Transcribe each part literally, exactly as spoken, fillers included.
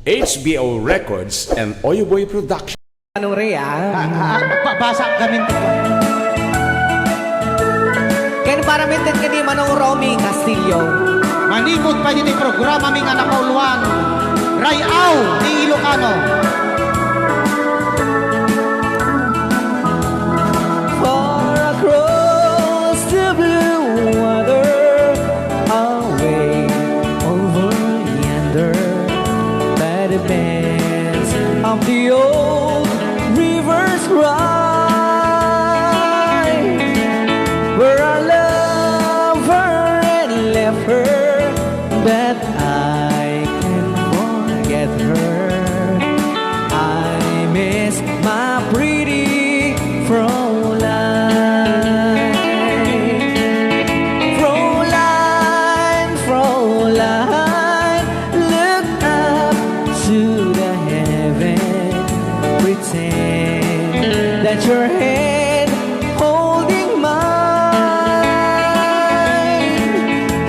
H B O Records and Oyoboy Production. Manong Rhea. Ah, ah, ah, pa-, basa kami. Ken para minted kadi Manong Romy Castillo. Manipud pay ditoy programami nga napauluan, Ray-aw ti Ilocano. Far across the blue water, away over yonder, by the bends of the old river's cry, where I love her and left her, but I can't forget her. I miss my pretty Fräulein. Fräulein, Fräulein, look up to the heaven. Pretend that your hand holding mine.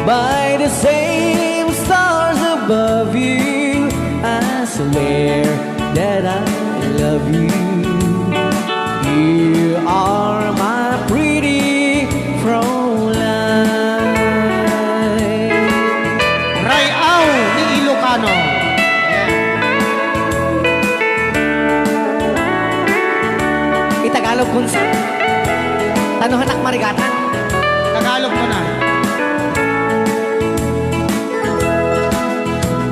By the same stars above you, I swear that I love you. You are my pretty Fräulein. Ray-aw ni Ilocano. Itagalog kun sa. Tano hanak marigatan. Tagalog mo na.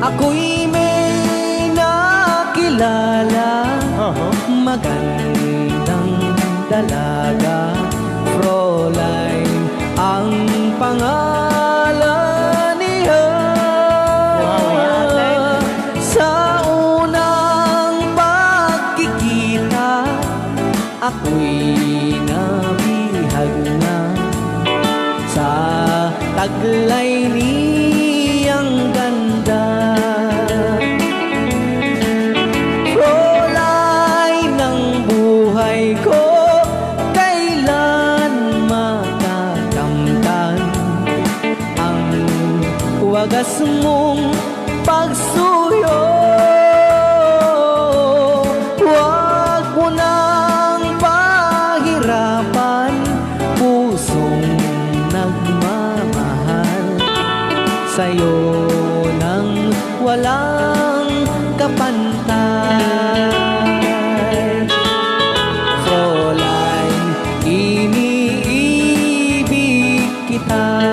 Ako'y may nakilala, Oho. Magandang dalaga, Fräulein ang pangalan niya. Wow. Sa unang pagkikita, ako'y nabihag na sa taglay niyang ganda. Fräulein ng buhay ko, kailan makakamtan ang wagas mong pagsuyo. Huwag mo nang pahirapan, pusong nagmamahal, sa'yo nang walang kapantay. Fräulein, iniibig kita.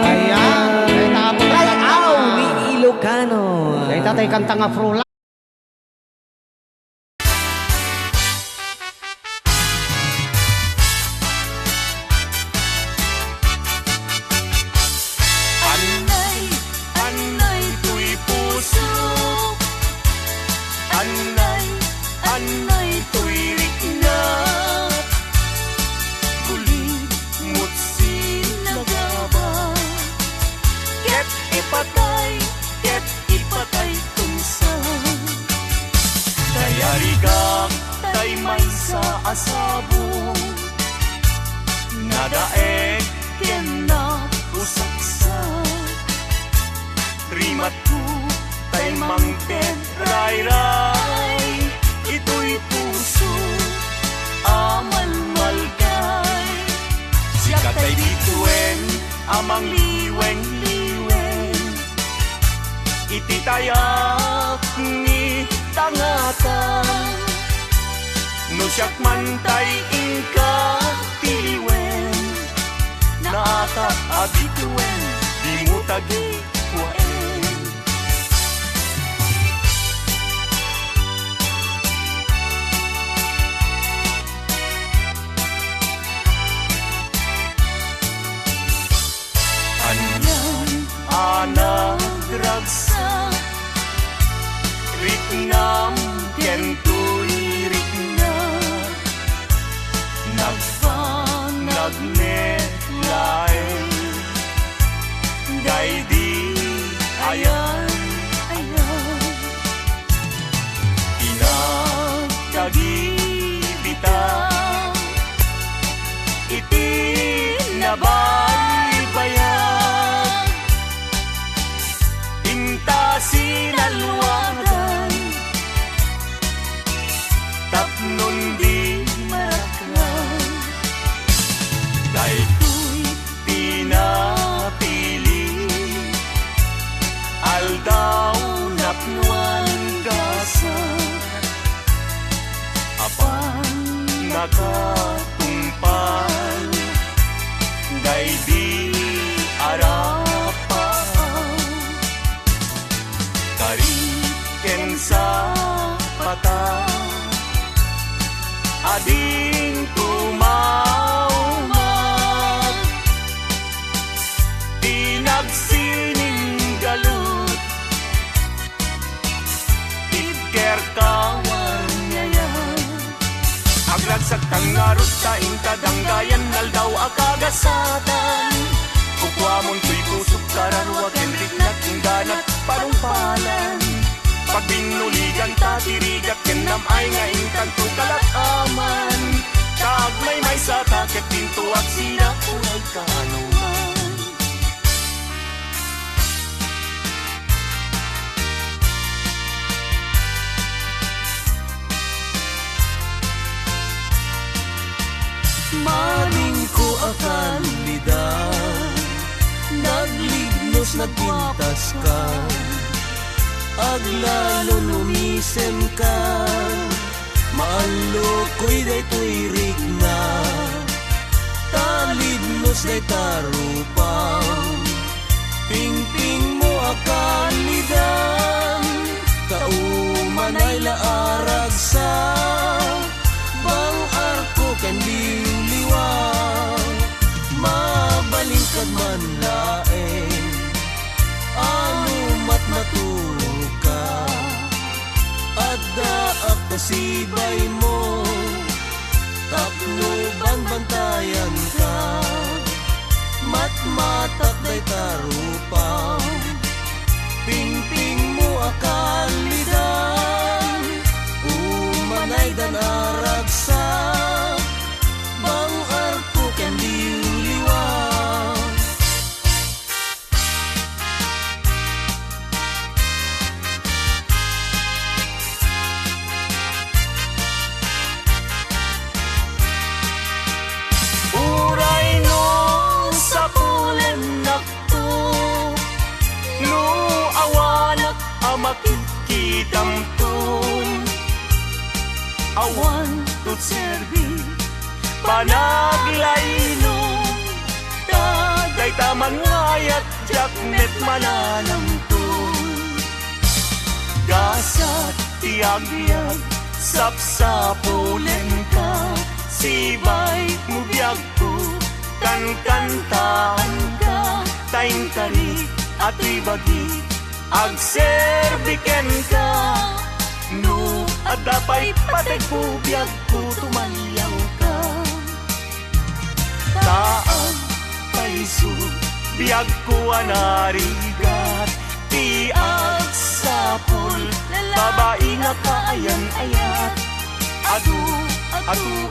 Ayan. Ay, tapos. Ray-aw ni Ilocano. Dayta tay kanta nga Fräulein. Anay, anay toy puso. Anay, anay toy rikna. Gulid mo't sinagaba. Ket ipatay, ket ipatay tunsa. Tay arigak, tay maysa a sabong. Nadaek ken nausaksak. Rimatko tay mangted rayray itoy puso a malmalkay. Siak tay bituen a mangliweng-liweng iti tayak ni tangatan. No siak man tay inka ti liwen, naakak a bituen, dimo tagikuaen. Anian a nagragsak, riknam ken toy rikna, nagpanagnet laeng daydi Idi arapam, karit ken sapata, adin kumaumag. Ti nagsininggalut, Ibker kawarniayan. Agragsak tan ngarud ta inta danggayan aldaw a kagasatan. Kukuamon toy pusok, kararua ken riknak, indanat panungpalan. Pagbinuligan ta ti rigat ken nam-ay nga intanto kalak-aman. Ta agmaymaysa ta ket dinto agsina uray kaanoman. Malingko a kalidan, naglignos, nagpintas ka, aglalon umisem ka. Maallokoy daytoy rikna, ta lidnos dayta rupam. Pingpingmo a kalidan, ta umanay la a ragsak, bang-arko ken liwliwa. Mabalin kad man laeng, ano matmaturog ka. Addaak ta sibaymo, tapno banbantayanka. Matmatak dayta rupam, pingpingmo a kalidan, umanaydan a ragsak, bang-arko ken liwliwa. Uray no sapulennakto, no awanak a makitkitamto, awan to serbi, panaglayno, ta dayta man nga ayat diak met mananamton. Gasat ti agbiag, sapsapulenka, sibaymo biagko, kankantaanka, ta inkarik a ti bagik, agserbi kenka. No adda pay pategko, biagko, tumalyawka. Ta agpayso, biagko a narigat, ti agsapul, babai nga kaayan-ayat. Adu, adu,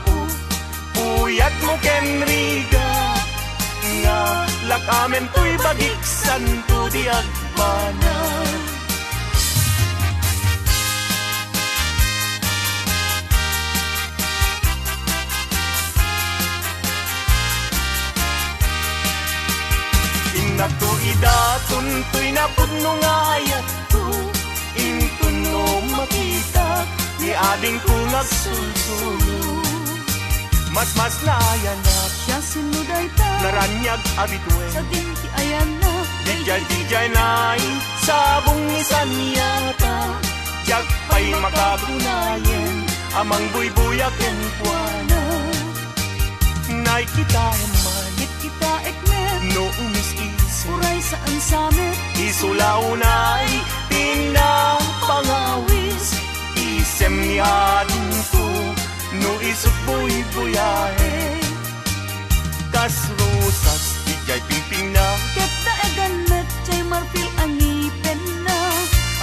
puyatmo ken rigat, nga lak-amen toy bagik, santo di agbanag. Innakto idaton toy napudno nga ayatko, inton no makitak ni adingko nga agsulsulo. Masmasnayanak. Siasino dayta? Naraniag a bituen. Sadin ti ayanna. Didiay, didiay nay sabong ni Saniata. Diak pay makagunayen a mangbuybuya kenkuana. Nay kitaem man. Ket kitaek met. No umis-isem. Uray saan sa met. Isu la unay ti napangawis. Isem ni adingko. No isut buybuyaen, kas rosas diay pingpingna. Ket daegan met diay marfil a ngipenna.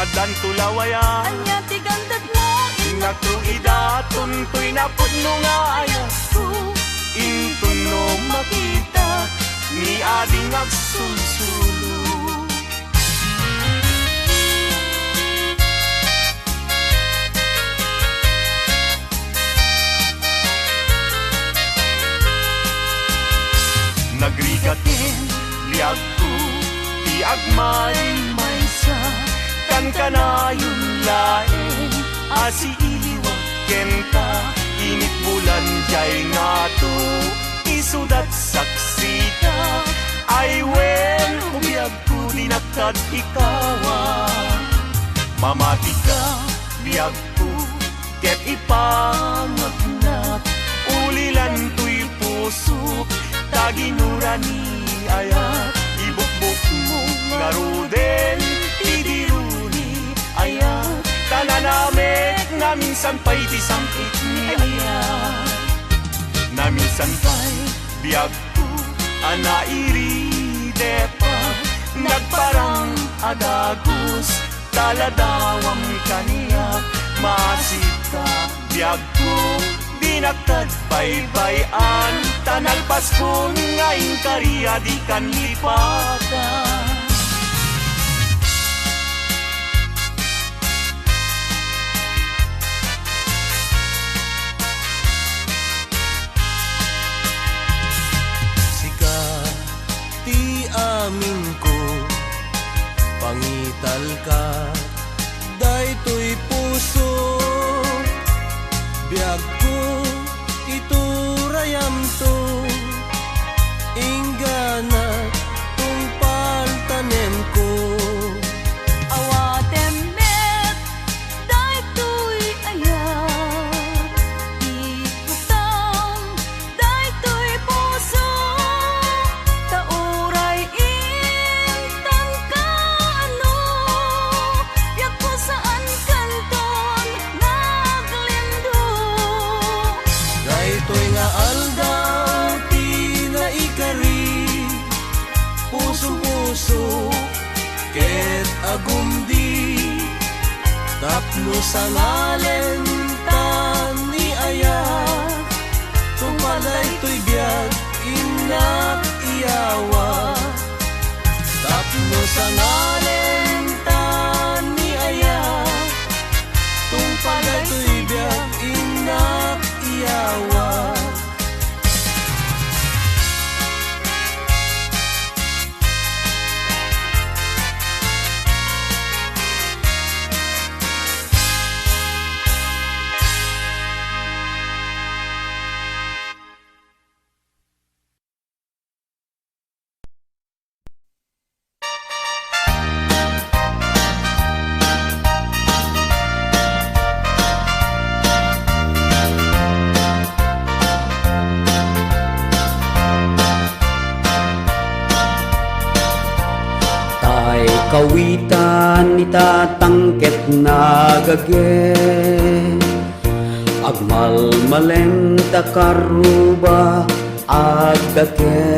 Addanto lawayan. Ania ti gandetmo? Innakto idaton toy napudno nga ayatko. Inton no makitak ni ading agsulsulo. Nagrigat ti biagko ti agmaymaysa, kankanayon laeng a siiliwak kenta, init bulan diay ngato, isudat saksita. kad ikawa. Mamatika, biagko, ket ipangagnak. Ulilan toy pusok, ta ginura ni ayat. Ibukbokmo ngaruden ti diru ni ayat. Ta nanamek, naminsan pay ti sam-it ni ayat. Naminsan pay, biag ko a nairidepa, nagparang a dagus, ta ladawam kaniak. Maasitka, biagko, dinak kad baybay-an, ta nalpaskon nga inkari a dikan lipatan. Sika ti aminko, pangitalka daytoy puso. Biagko, iturayamto, inggana tungpal tanenko. Awatem met daytoy ayat, ikutam daytoy puso, ta uray intan kaano, biagko, saankanton naglindo. Daytoy nga aldaw ti naikari, puso-puso ket agumdi, tapno sangalen ta ni ayat, tungpal daytoy biag innak iyawa. Tapno sangalen ta ni ayat, tungpal daytoy biag innak iyawa. Tay kawitan ni Tatang ket nagage. Agmalmalem ta karruba, agdake.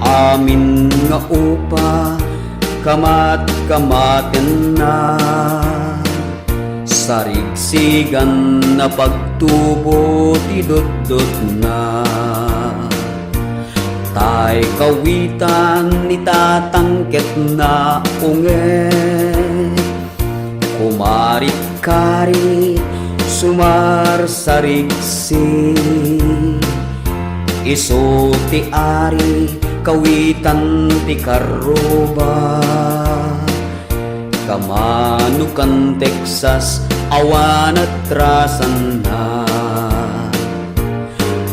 Amin nga upa, kamat-kamatenna. Sarigsigan a pagtubo ti dutdutna. Tay kawitan ni Tatang ket naunget. Kumarit-karit, sumarsarigsi. Isu ti ari, kawitan ti karruba. Kamanukan Texas, awan atrasanna.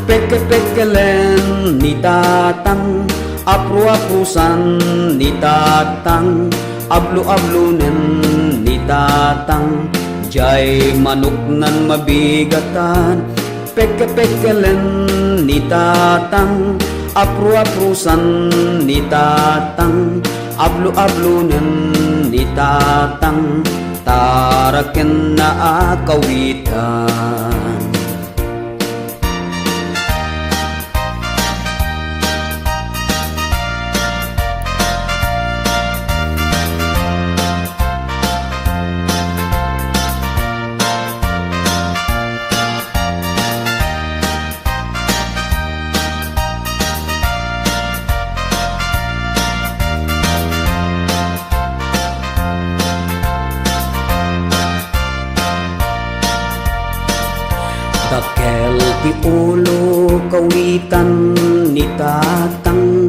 Pekepekelen ni Tatang, apruaprusan ni Tatang, abluablonen ni Tatang, jay manoknan mabigatan. Pekepekelen ni Tatang, apruaprusan ni Tatang, abluablonen ni Tatang, tarakenna a kawitan. Dakkel ti ulo, kawitan ni Tatang.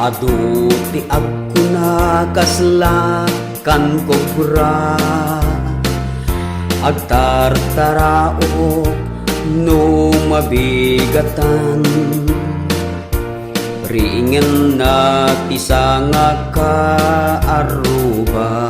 Adu ti agkuna kasla kan kobra. Agtartaraok no mabigatan. Riingenna Sangaka arruba.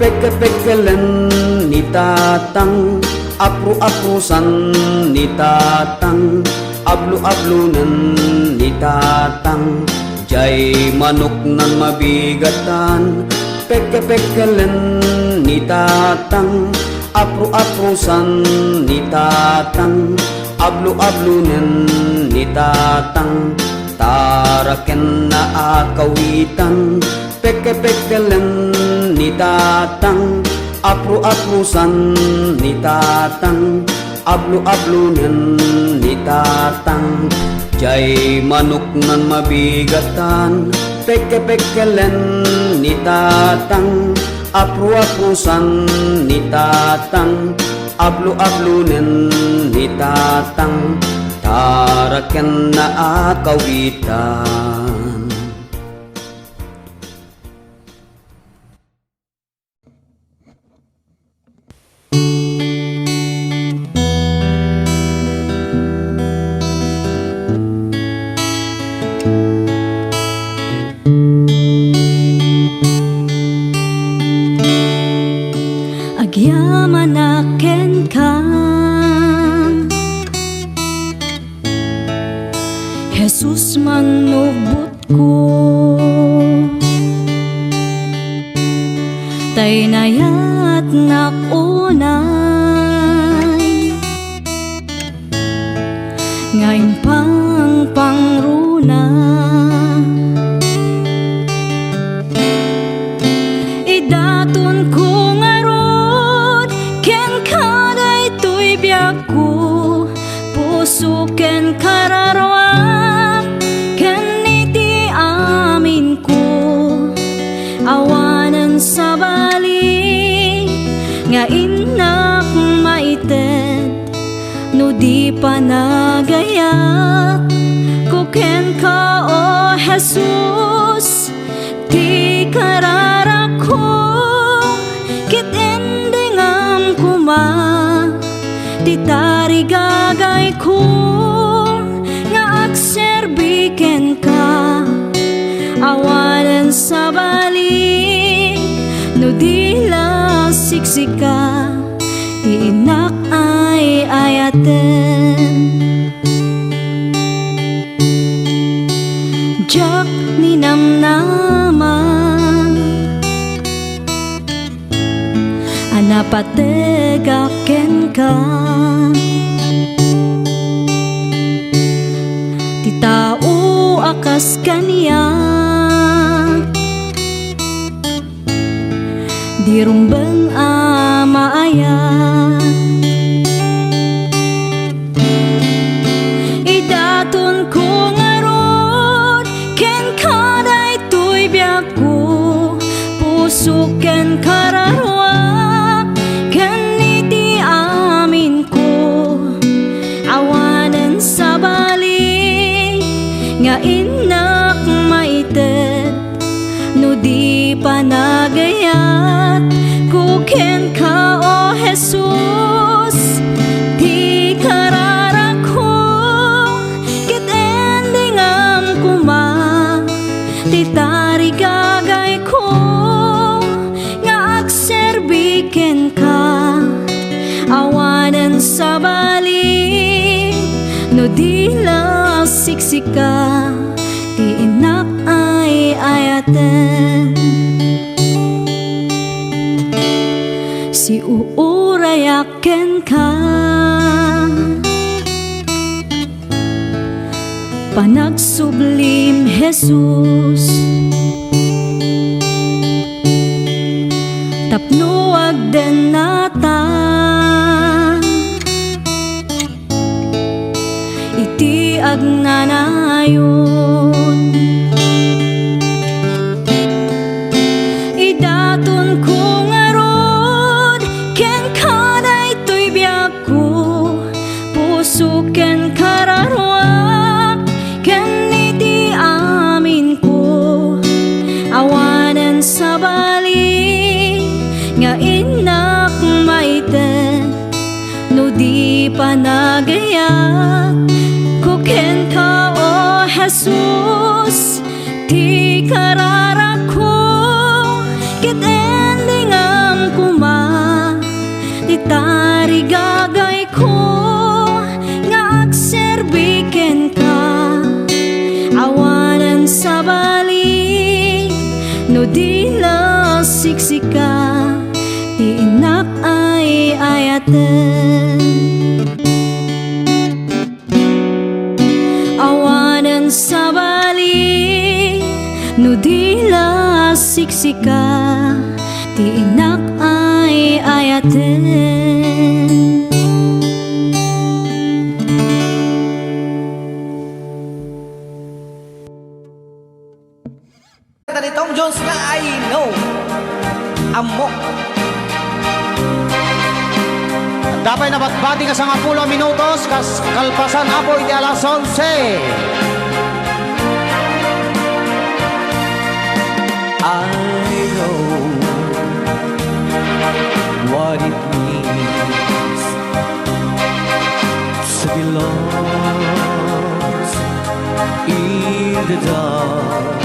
Pekkepekkelen ni Tatang, apruaprusan ni Tatang, abluablonen ni Tatang, jay manoknan mabigatan. Pekkepekkelen ni Tatang, apruaprusan ni Tatang, abluablonen ni Tatang, tarakenna a kawitan. Pekkepekkelen ni Tatang, apruaprusan ni Tatang, abluablonen ni Tatang, jay manoknan mabigatan. Pekkepekkelen ni Tatang, apruaprusan ni Tatang, abluablonen ni Tatang, tarakenna a kawitan. Agyamanak kenka, Jesus, mannubbot ko, ta inayatnak unay nga impangpangruna. Idatonko ngarud kenka daytoy biag ko, puso ken kararuak, ken iti aminko. Awanen sabali nga innak maited no di panagayat ko kenka, O Jesus. Ti kararakko, ket indingam koma, ti tarigagayko nga agserbi kenka. Awanen sabali no di la siksika ti innak ay-ayaten. Diak ninamnama a napategak kenka. Ti tao a kas kaniak, di rumbeng a maayat. Idatonko ngarud kenka daytoy biagko, puso ken kararuak, ken iti aminko. Awanen sabali nga innak maited no di panagayat ko kenka, O Jesus. Ti kararakko, ket indingam koma ti tarigagayko nga agserbi kenka. Awanen sabali no di la siksika ti innak ay-ayaten. Siuurayak kenka, panagsublim, Jesus, tapno agdennata iti agnanayon. Idatonko ngarud kenka daytoy biagko, puso ken kararuak, ken iti aminko. Awanen sabali nga innak maited no di panagayat ko kenka, O Jesus. Siksika ti innak ay ayaten. Awanen sabali no di la siksika ti innak ay ayaten. Kanta ni Tom Jones nga I Know. Ammok. Adda pay nabatbati nga sangapulo a minutos kas kalpasan, Apo, iti alas onse. I know what it means to be lost in the dark.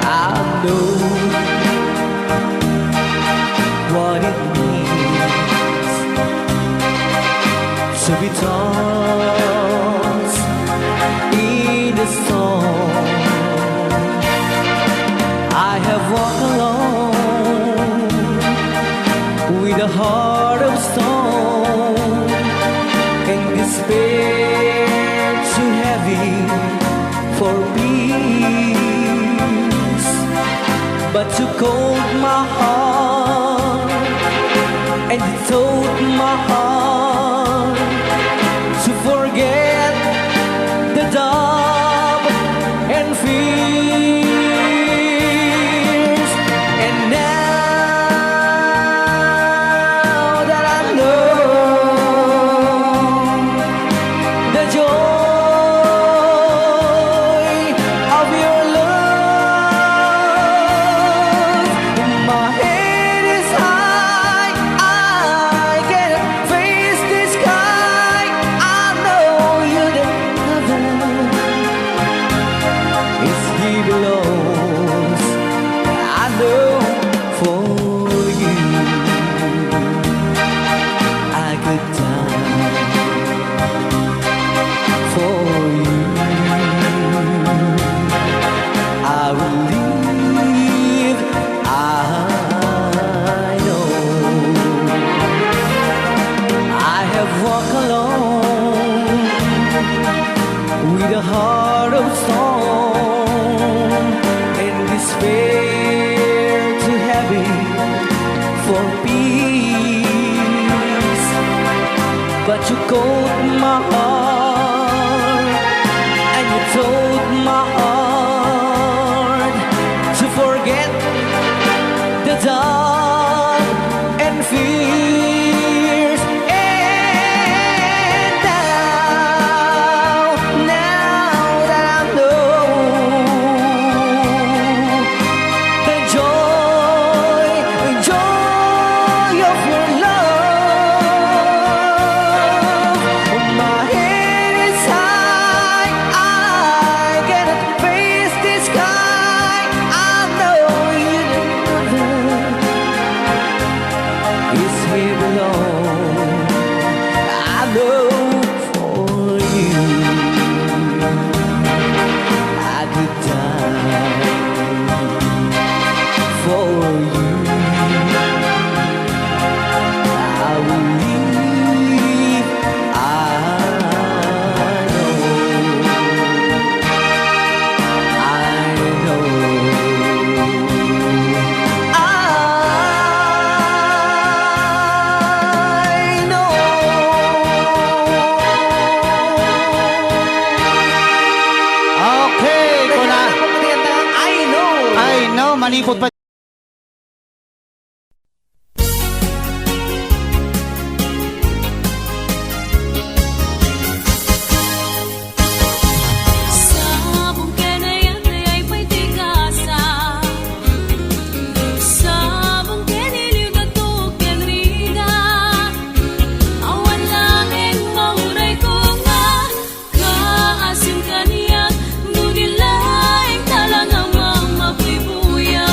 I know what it means to be tossed in the storm. I have walked alone with a heart of stone and despair too heavy for peace. But you called my heart and you told my heart to forget the doubt and fears. And now that I know the joy of your love, my head is high, I can face the sky. I know you that heaven is given lost. I know for you I could die. For you I will live. I know I have walked alone with a heart of stone and despair too heavy for peace. But you called my heart and you told my heart to forget the doubt and fears. And now, now that I know the joy, joy of your love, my head is high, I cannot face the sky. I know you never is here alone. I know for you I could die. For you I will live. I know, I know, I know. Okay, kuna. I know. I know, manipod pa. Sabong ken ayat, ay pay ti kasa. Sabong ken iliw, dato ken rigat. Awan laeng maurayko nga kaasin kaniak, no di laeng talaga mamabuybuya.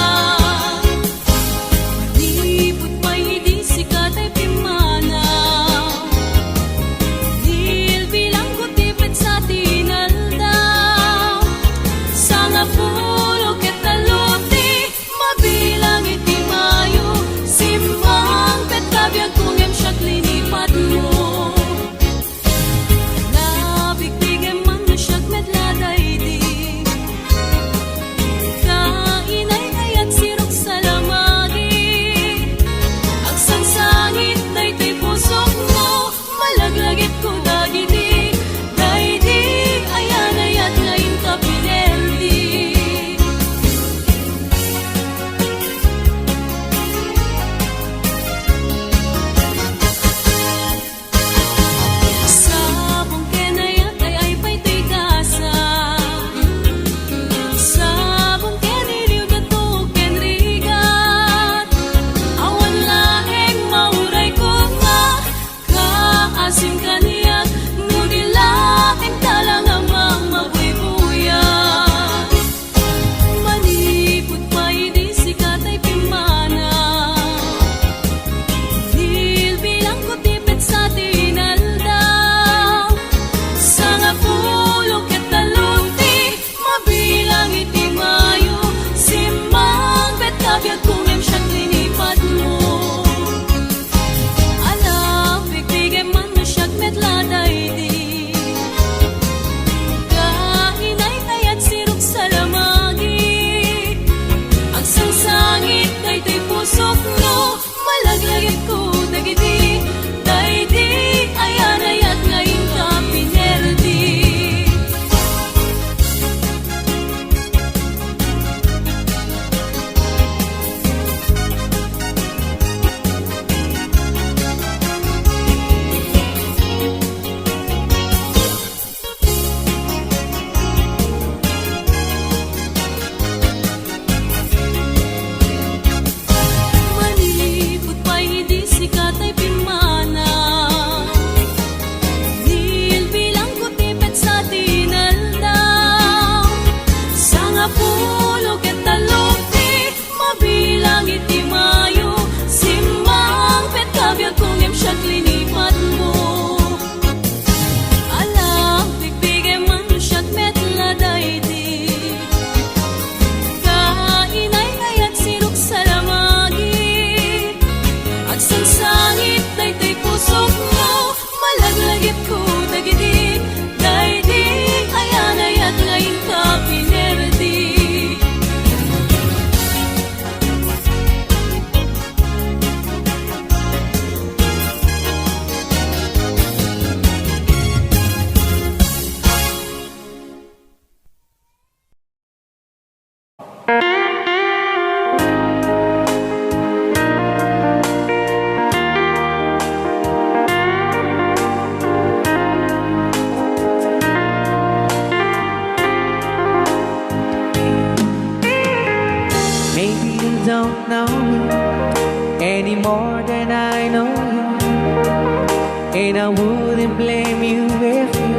And I wouldn't blame you if you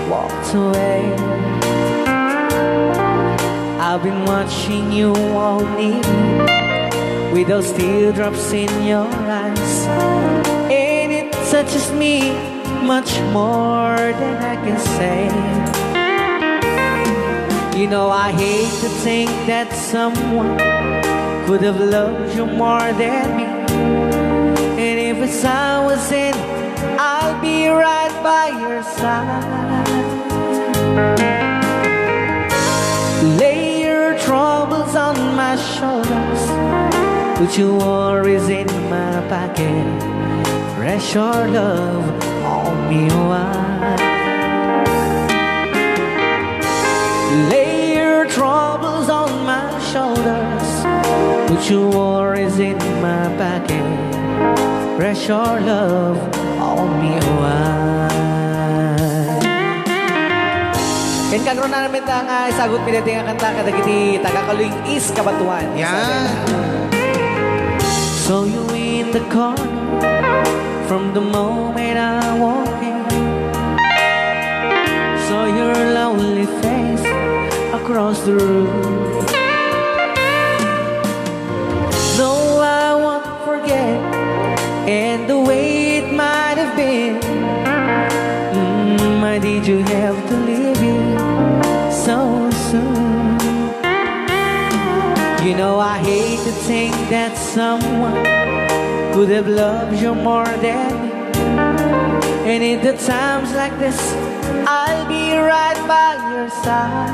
walked away. I've been watching you all evening with those teardrops in your eyes. And it touches me much more than I can say. You know, I hate to think that someone could have loved you more than me. And if it's I was in, I'll be right by your side. Lay your troubles on my shoulders, put your worries in my pocket. Rest your love on me, why? Lay your troubles on my shoulders, put your worries in my pocket. Rest your love on me, why? Ken kagrunaanmi ta nga isagut mi daytoy nga kanta kadagiti taga Caluig East, Cabatuan. Yan. Saw you in the corner from the moment I walked in. Saw your lovely face across the room. No, I won't forget, and the way it might have been. Mm, why did you have to leave me so soon? You know, I hate to think that someone could have loved you more than me. And in the times like this, I'll be right by your side.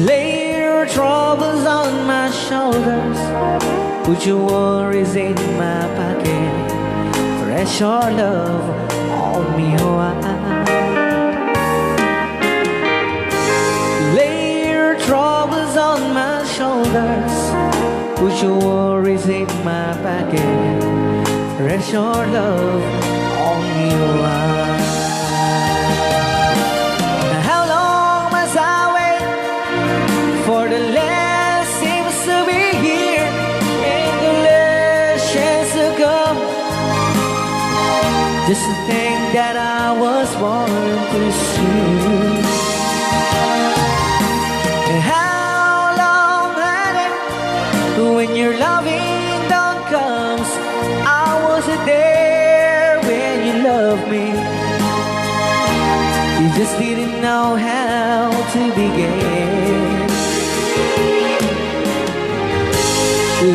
Lay your troubles on my shoulders, put your worries in my pocket. Rest your love on me, why? Lay your troubles on my shoulders, put your worries in my pocket. Rest your love on me, why? How long must I wait for the last seems to be here and the last chance to come? Just to think that I was born to see. How long had I when your loving dawn comes? I wasn't there when you loved me. You just didn't know how to begin.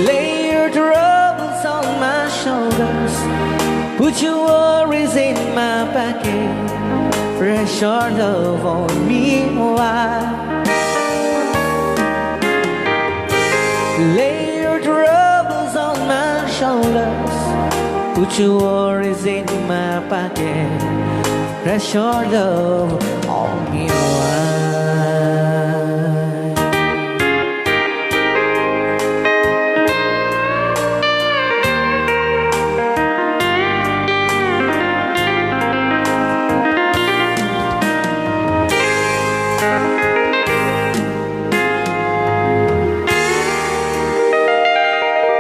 Lay your troubles on my shoulders, put your worries in my pocket. Rest your love on me, why? Lay your troubles on my shoulders, put your worries in my pocket. Rest your love on me, why?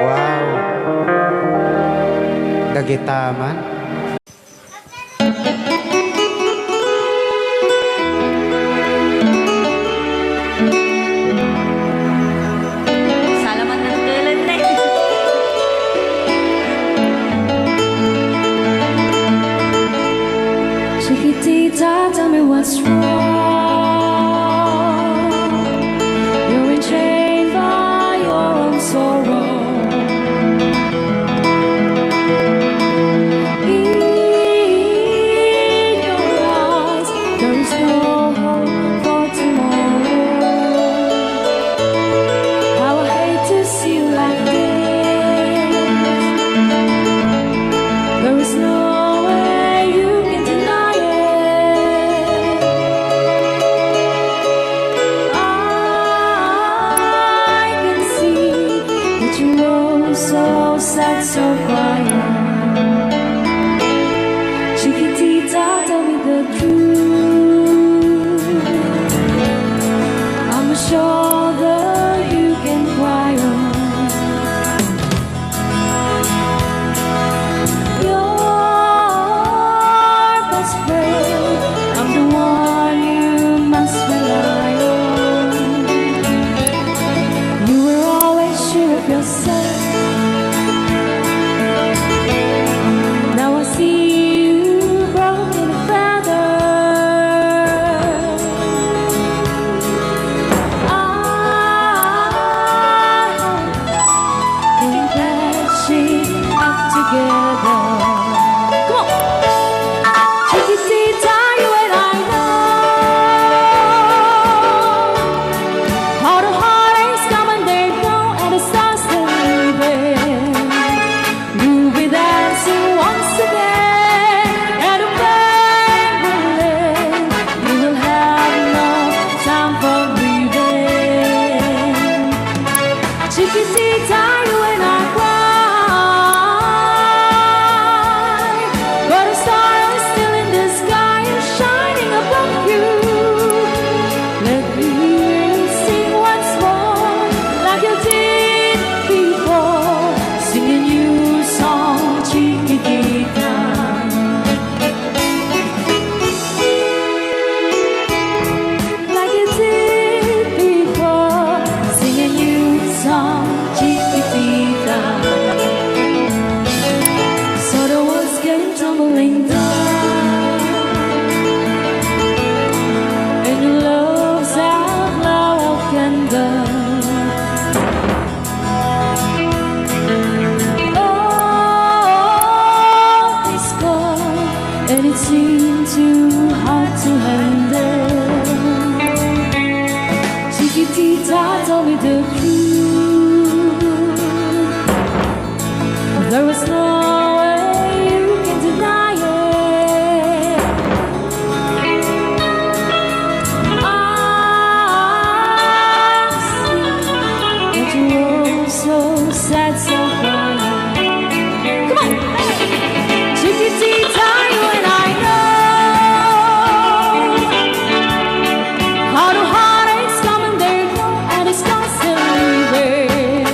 Wow. Dagita man. Salamat ng tulad na yun. Chiquitita, tell me what's wrong. You're enchained by your own sorrow. In your eyes, there is no hope for tomorrow. How I hate to see you like this. There is no way you can deny it. And it seemed too hard to handle. Chiquitita told me the truth. There was no way you can deny it. I see that you were so sad, so crying. Come on! Chiquitita, you and I know how the heartaches come and they go, and it's constantly there.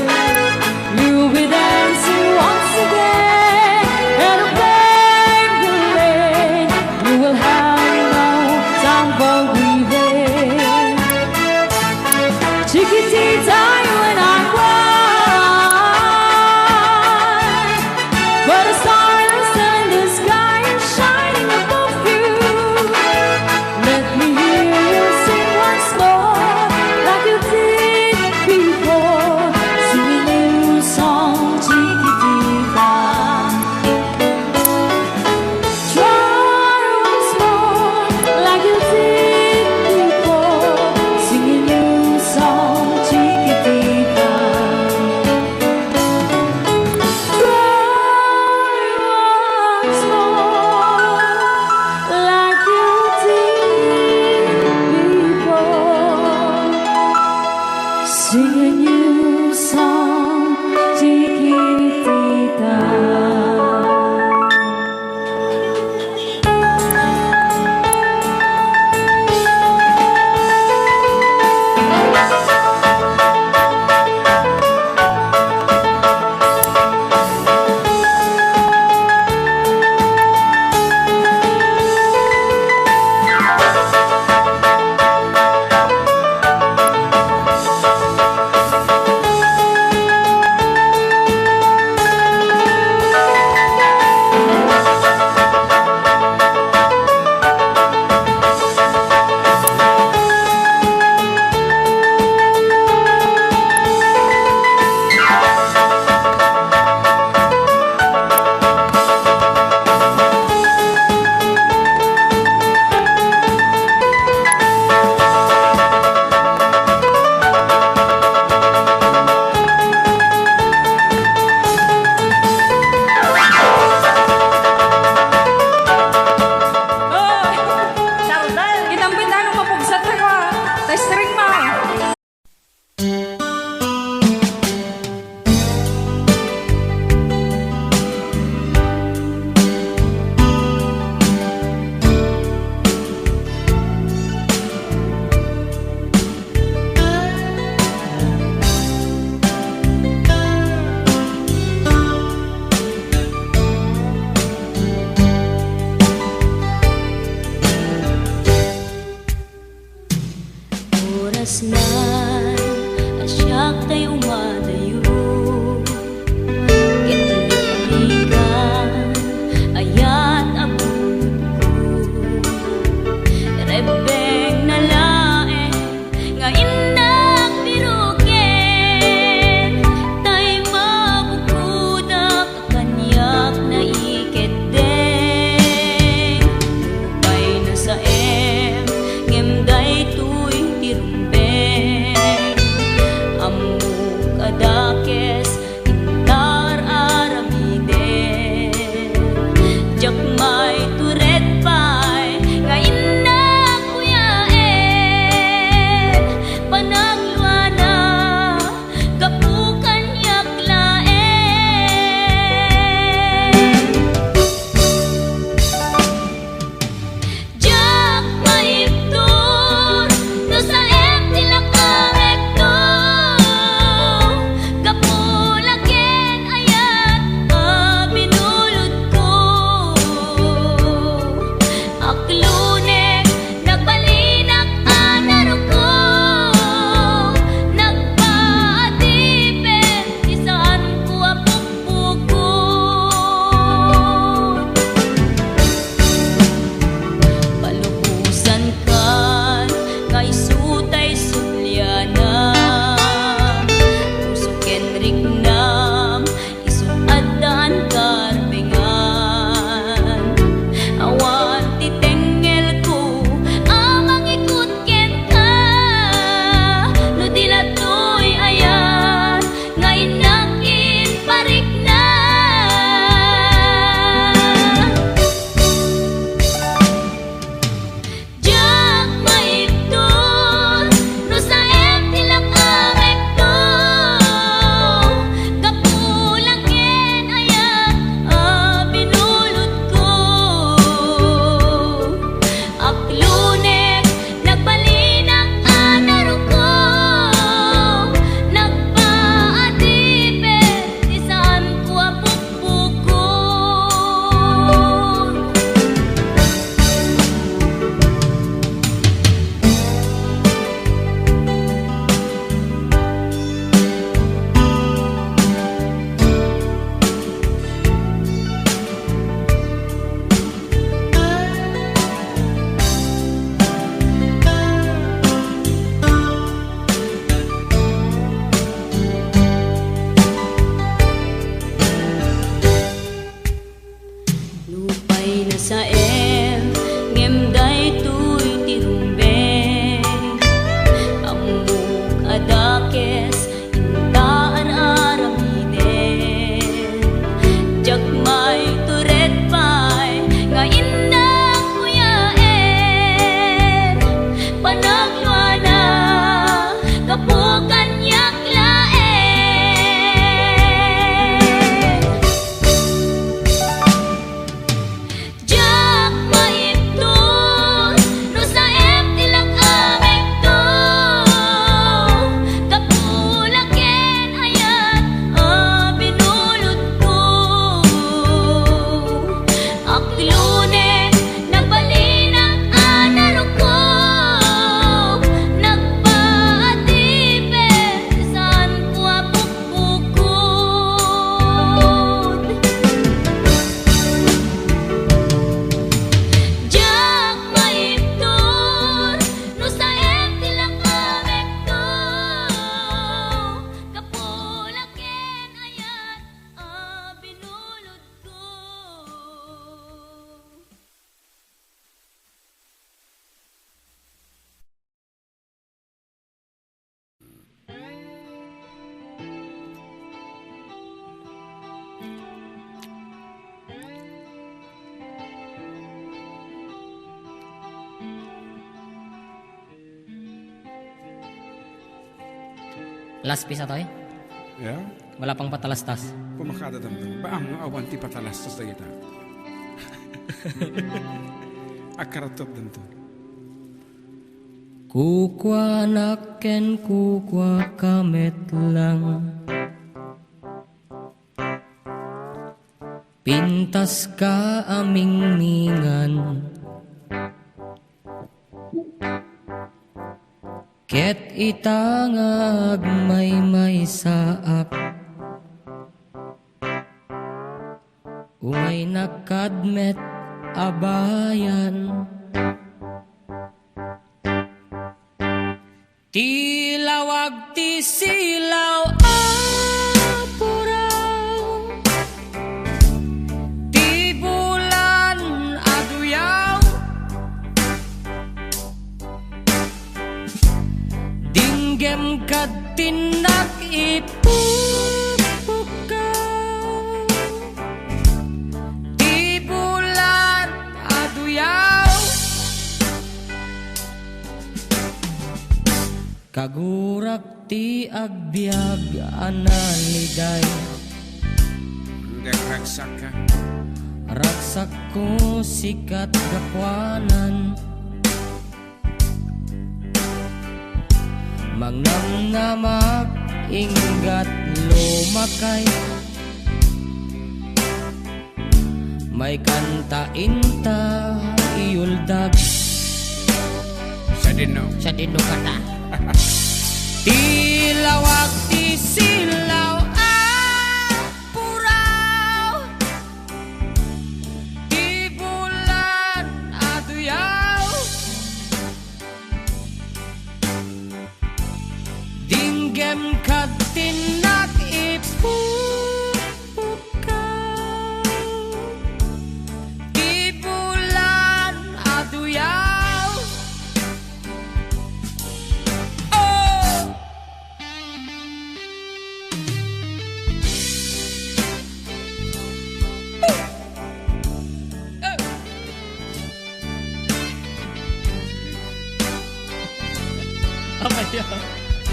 You'll be dancing once again, and the pain will end. You will have no time for grieving. Chiquitita, you and I cry, but a star in the sky is shining above you. Let me hear you sing once more, like you did before. Sing a new song, Chiquitita. Try once more, like you did before. Sing a new song, Chiquitita. Try once more, like you did before. Sing a new song, Chiquitita. Sardal, inambitan no mapugsat tayo, ah. Testring ma. Oras na a siak tay umadayo, ket lipligan, ayat a bunotko. Rebbengna laeng nga innak biroken, tay mabukodak kaniak naikeddeng. Nupay nasaem, ngem daytoy ti rumbeng. Saem, ngem daytoy ti rumbeng. Ammok a dakes inta ar-aramiden. Diak maitured pay nga innak kuyaen. Panagluana, gapu kaniak laeng. Diak maibtur no saem ti lak-amekto. Gapu la ken ayat a binulodko. Aklone, nabalinak a naruko. Nagpaadipen, saanko a bukbukod. Diak maibtur no saem ti lak-amekto. Gapu la ken ayat a binulodko. Last piece atoy? Yeah? Wala pang patalastas. Pumakada danto. Baam nga awan ti patalastas dagita. Akaratop danto. Kukuanak ken kukuaka met lang. Pintaska a mingmingan. Ket ita nga agmaymaysaak, umaynak kad met a bayan. Ti lawag ti silaw a puraw, ti bulan a duyaw. Dinggem kad tinnak ipukpukkaw, ti bulan a duyaw. Kagurak ti agbiag a naliday. Ngem ragsakka. Ragsakko sikat gapuanan. Mangnamnamak inggat lumakay. Maikanta inta iyuldag. Sadino? Sadino kata? Ti lawag ti silaw a puraw. Ti bulan a duyaw. Dinggem kad tinnak ipukpukkaw. Ti bulan a duyaw. Oh! Apay, ah.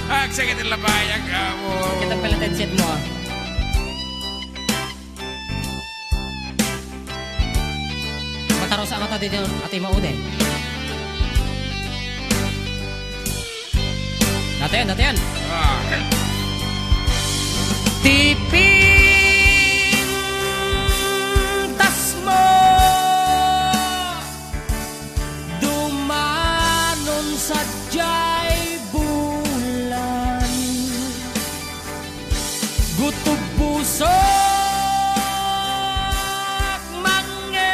Agsakit ang labayag, amo. Kita pala headset mo, ah. Mataros ang ata dito, ati maude. Natayan, natayan. Ah. Ti pintas mo, dumanon sadiay bulan. Gutob pusok mangngeg.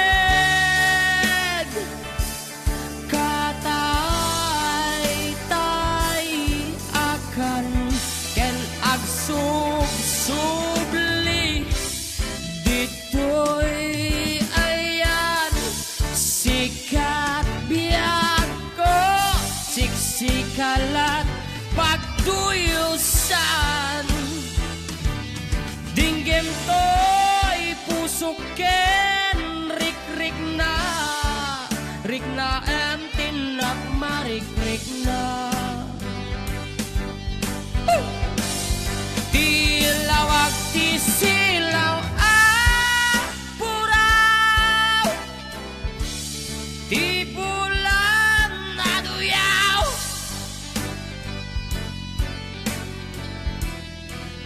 Kataytayakan ken agsubsubli ditoy ayan. Daan. Dinggem toy pusok ken rikrikna, riknaem ti nagmarikrikna. Ti lawag ti silaw a puraw. Ti bulan a duyaw.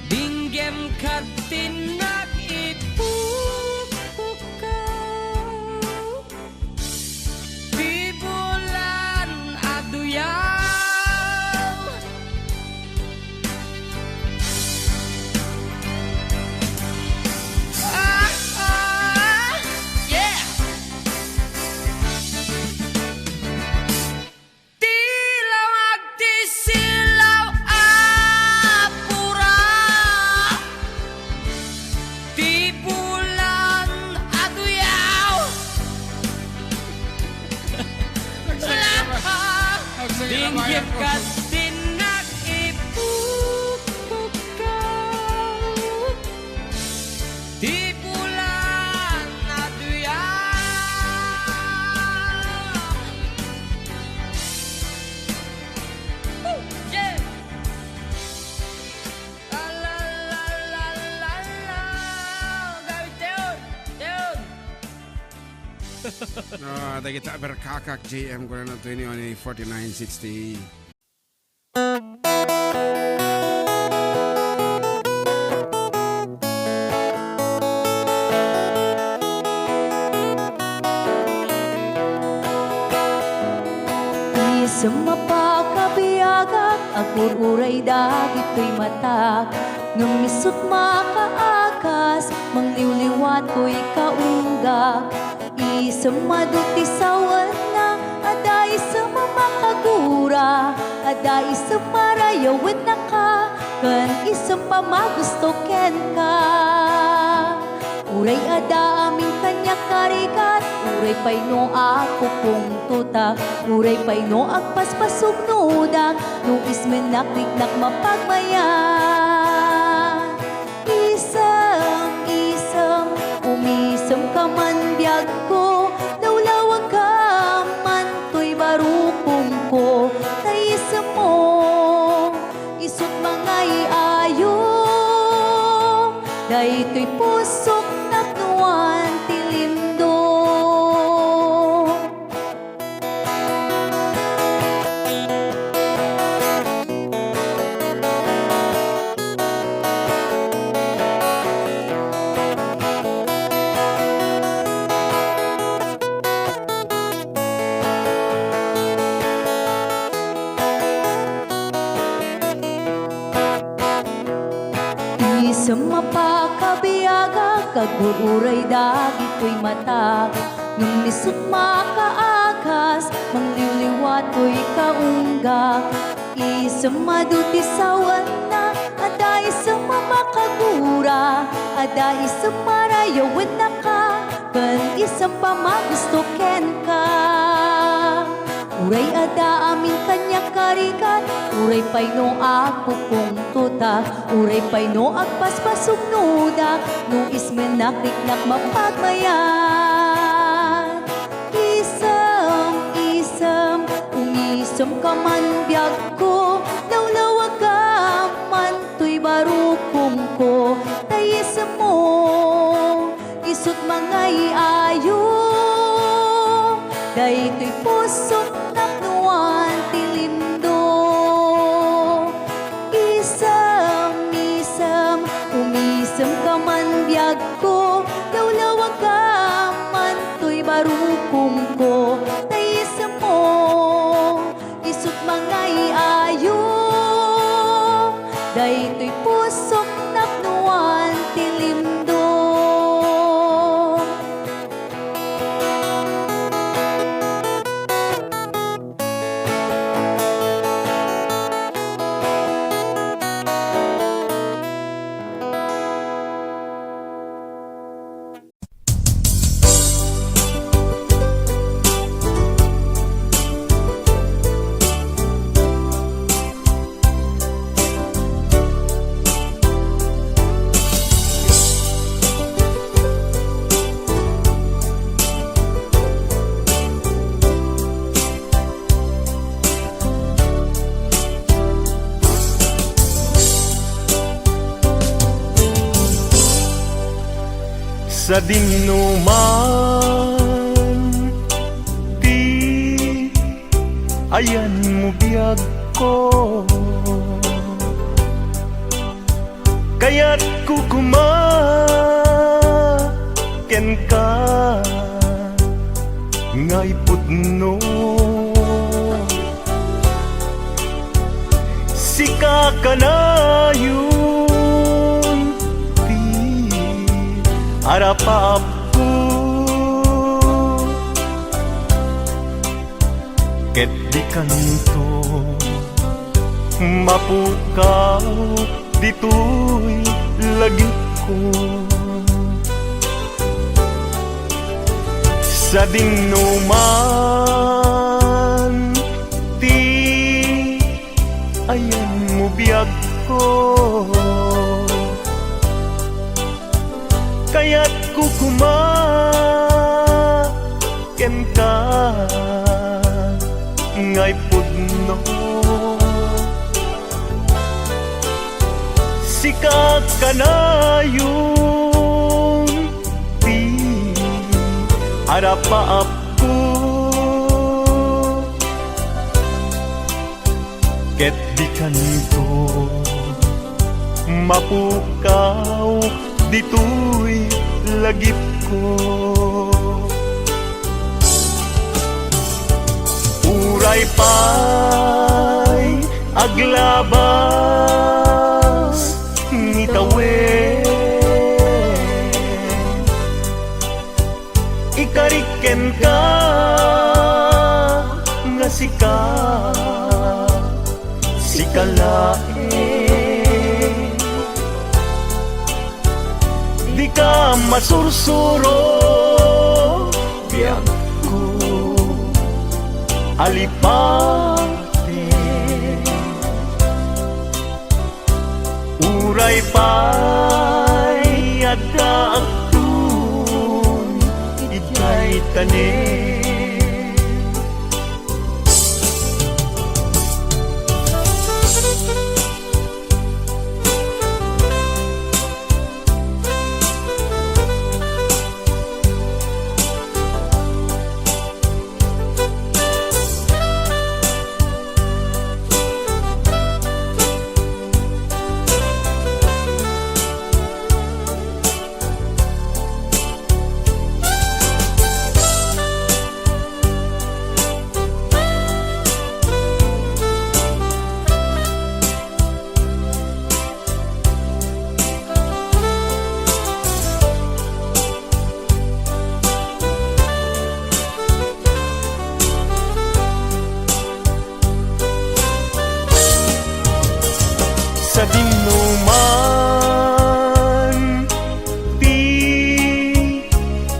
Dinggem ket ti nagipukpukaw. Ti bulan a duyaw. Ah, ah, yeah! Ti lawag ti silaw a pura. Ti bulan a duyaw. Agsaya ka ba? Agsaya ka ba, Dinggit Yako? Ka ti nag-ipukpukaw. Ti bulan a duyaw. Woo! Yeah! La, la, la, la, la, la. Gawi, Teon! Teon! Ah, dagita Berkakak J M, kunana twenty-one forty-nine sixty. Isem a pakabiagak, agur-uray dagitoy matak. Ngem isut' makaagas, mangliwliwa toy kaunggak. Isem adu ti sawenna, adda isem a makagura, adda isem a rayaw wen naka, ken isem a magusto kenka. Uray adda amin kaniak a rigat, uray pay no agpupungtotak, uray pay no agpaspasugnodak, no ismennak riknak mapagmayat. Isem, isem, umisemka man biagko, lawlawagkam man toy barukongko, ta isemmo, isut' mangay-ayo, daytoy pusok napnoan ti lindong. Isem a pakabiagak, agur-uray dagitoy matak. Ngem isut' makaagas, mangliwliwa toy kaunggak. Isem adu ti sawenna, adda isem a makagura, adda isem a rayaw wen naka, ken isem a magusto kenka. Uray adda amin kaniak a rigat, uray pay no agpupungtotak, uray pay no agpaspasugnodak, no ismennak riknak mapagmayat. Isem, isem, umisemka man biagko, lawlawagkam man toy barukongko, ta isemmo, isut' mangay-ayo, daytoy pusok napnoan ti lindong. Isem, isem, umisemka man biagko, lawlawagkam man toy barukongko, ta isemmo, isut' mangay-ayo, daytoy pusok napnoan ti lindong. Sadingno man ti ayanmo biagko, kayatko koma kenka nga ipudno. Sika kanayon ti arapaapko, ket dikanto mapukaw ditoy lagipko. Sadingno man ti ayanmo biagko, kayatko koma kenka nga ipudno. Sika kanayon ti arapaapko, ket dikanto mapukaw ditoy lagipko. Uray pay aglabas ni tawen, ikarik kenka nga sika, sika laeng. Dika masursuro, biagko, alipate. Uray pay adda agtun idiay tanem. Sadingno man ti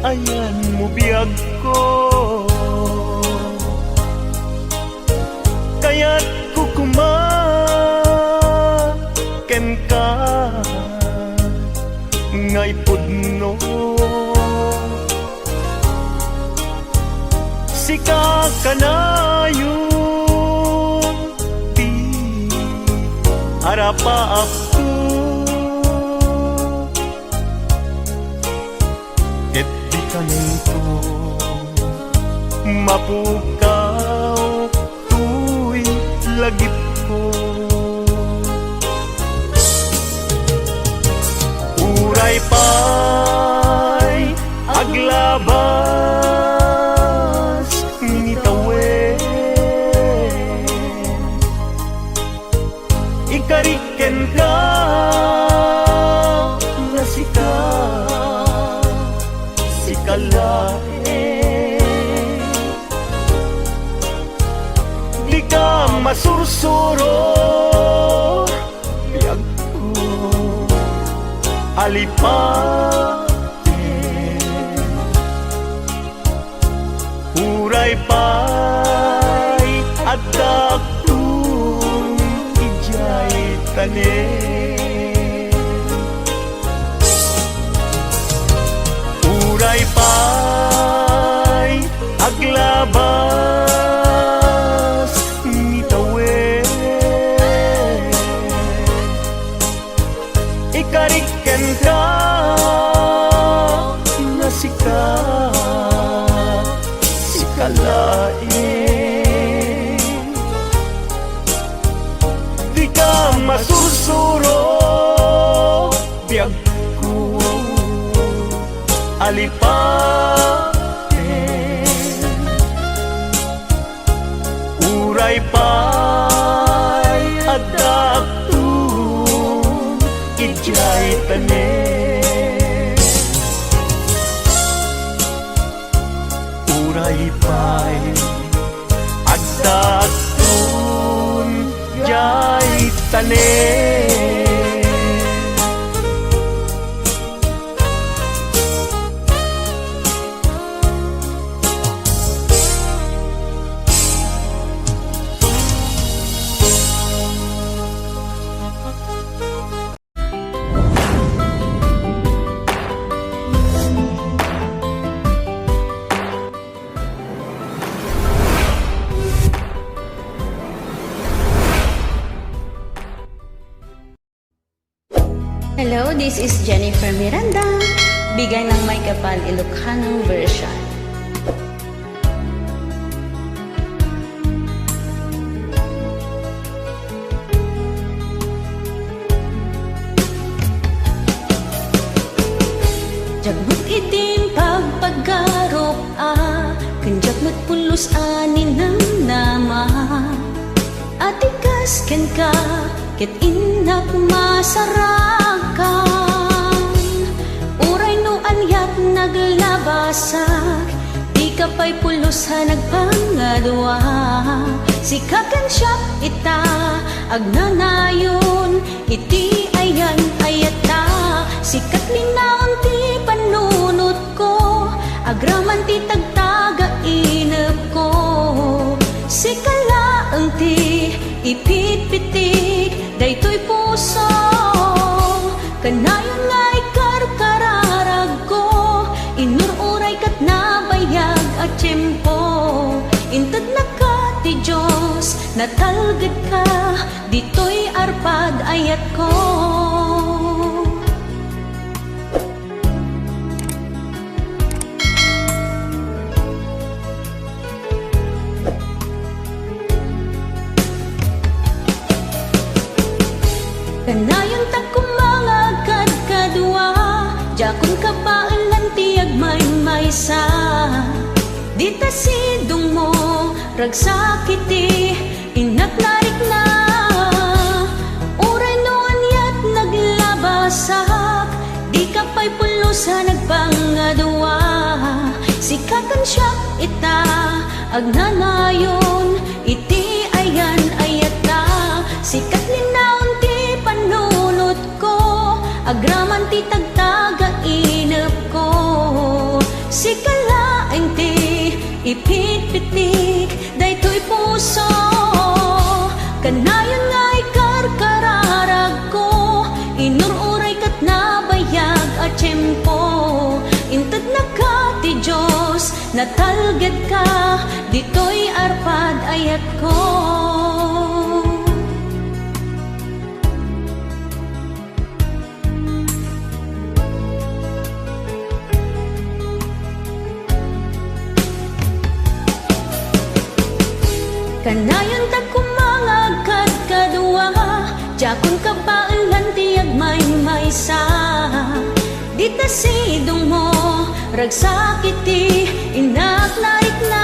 ayanmo biagko, kayatko koma kenka nga ipudno. Sika kanayon ti arapaapko, ket dikanto mapukaw toy lagipko. Uray pay aglabas ni tawen, ikarik kenka nga sika, sika laeng. Dika masursuro, biagko, alipate. Uray pay adda agtun idiay tanem. Uray pay aglabas ni tawen, ikarik kenka Dika masursuro, biagko, alipaten. Uray pay addaakton idiay tanem. Uray pay addaakton diay tanem. Hello, this is Jennifer Miranda. Bigay ng May Kapal Ilocano version. Diak met idin pagpagarup a, ken diak met pulos a ninamnama. Atikas kenka, ket innak masarakan. Uray no aniat naglabasak, dika pay pulos a nagpangadua. Sika ken siak ita, agnanayon iti ayan-ayatta. Sika ti linaon ti pannunot ko, agraman ti tagtagainepko. Sika laeng ti ipitpitik daytoy puso. Kanayon nga ikarkararagko, inur-uray ket nabayag a tiempo. Intednaka ti Dios, natalgedka ditoy arpad ayatko. Kanayon ta koma nga agkadkadua, diakon kabaelan ti agmaymaysa. Dita sidongmo, ragsak iti innak narikna. Uray no aniat naglabasak, dika pay pulos a nagpangadua. Sika ken siak ita, agnanayon iti ayan-ayatta. Sika ti linaon ti pannunotko, agraman ti tagtagainepko. Sika laeng ti ipitpitik daytoy puso. Kanayon nga ikarkararagko, inur-uray ket nabayag a tiempo. Intednaka ti Dios, natalgedka ditoy arpad ayatko. Kanayon ta koma nga agkadkadua, diakon kabaelan ti agmaymaysa. Dita sidongmo, ragsak iti innak narikna.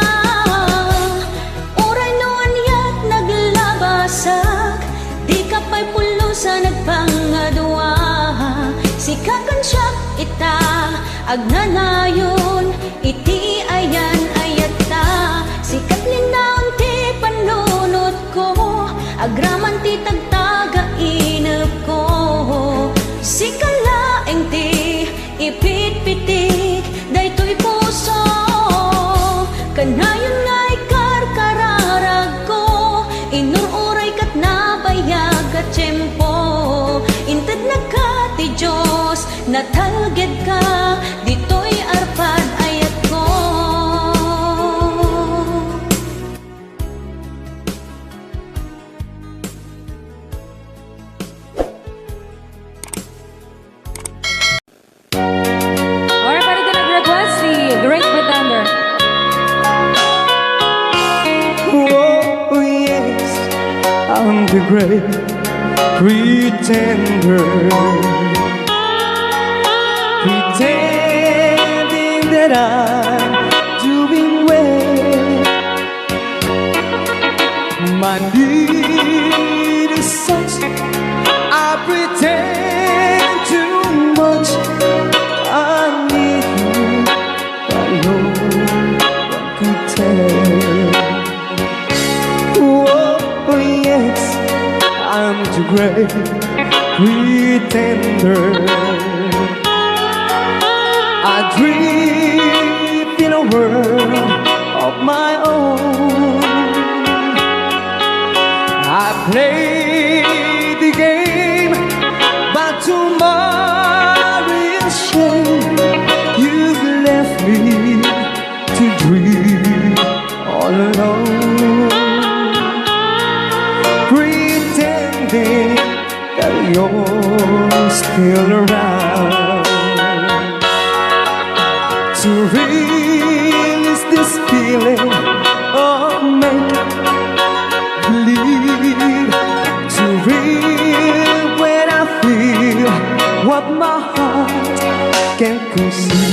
Uray no aniat naglabasak, dika pay pulos a nagpangadua. Sika ken siak ita, agnanayon iti ayan-ayatta. Sika ti linaon ti pannunotko, agraman ti tagtagainepko. Sika laeng ti ipitpitik daytoy puso. Kanayon nga ikarkararagko, inur-uray ket nabayag a tiempo. Intednaka ti Dios, natalgedka ditoy arpad ayatko. Alright, pwede na nag-request si Great Pretender. The great pretender, pretending that I'm doing well. My need is such, I pretend too much. I need you alone, one could tell. Oh, yes, I'm the great pretender. I drift in a world of my own. I play the game, but to my real shame, you left me to dream all alone, pretending that you're still around. To release this feeling of make believe, to real when I feel what my heart can conceive.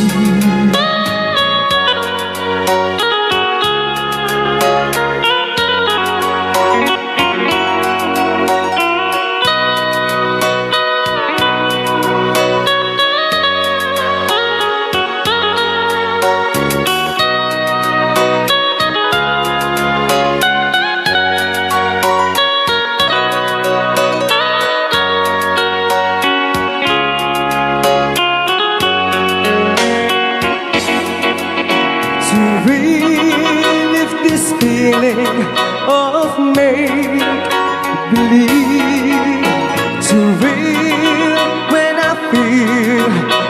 To relieve this feeling of make believe, to real when I feel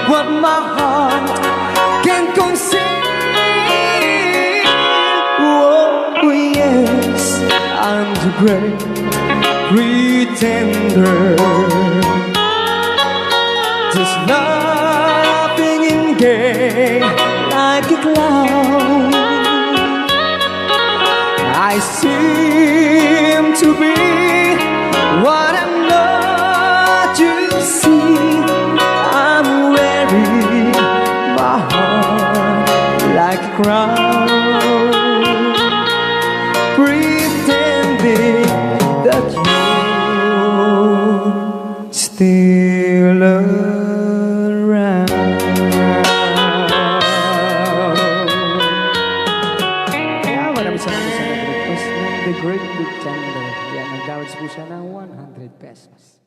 what my heart can conceive. Oh, yes, I'm the great pretender. Just laughing in gay like a clown. I seem to be what I'm not, you see. I'm wearing my heart like a crown, pretending that you still around. Kaya maraming salamat sa nag-request ng The Great Pretender. Yan, nag-awards po siya ng one hundred pesos.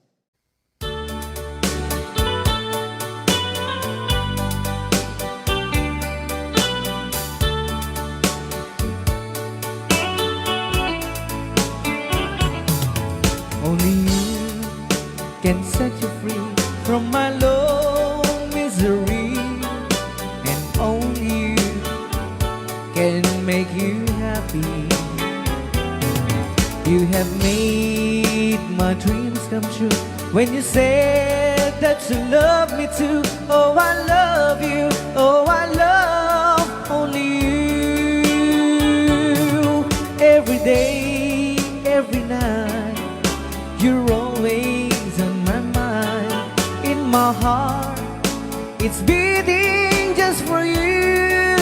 Only you can set you free from my long misery, and only you can make you happy. You have made my dreams come true when you said that you love me too. Oh, I love you. Oh, I love only you. Every day, every night, you're always on my mind. In my heart, it's beating just for you.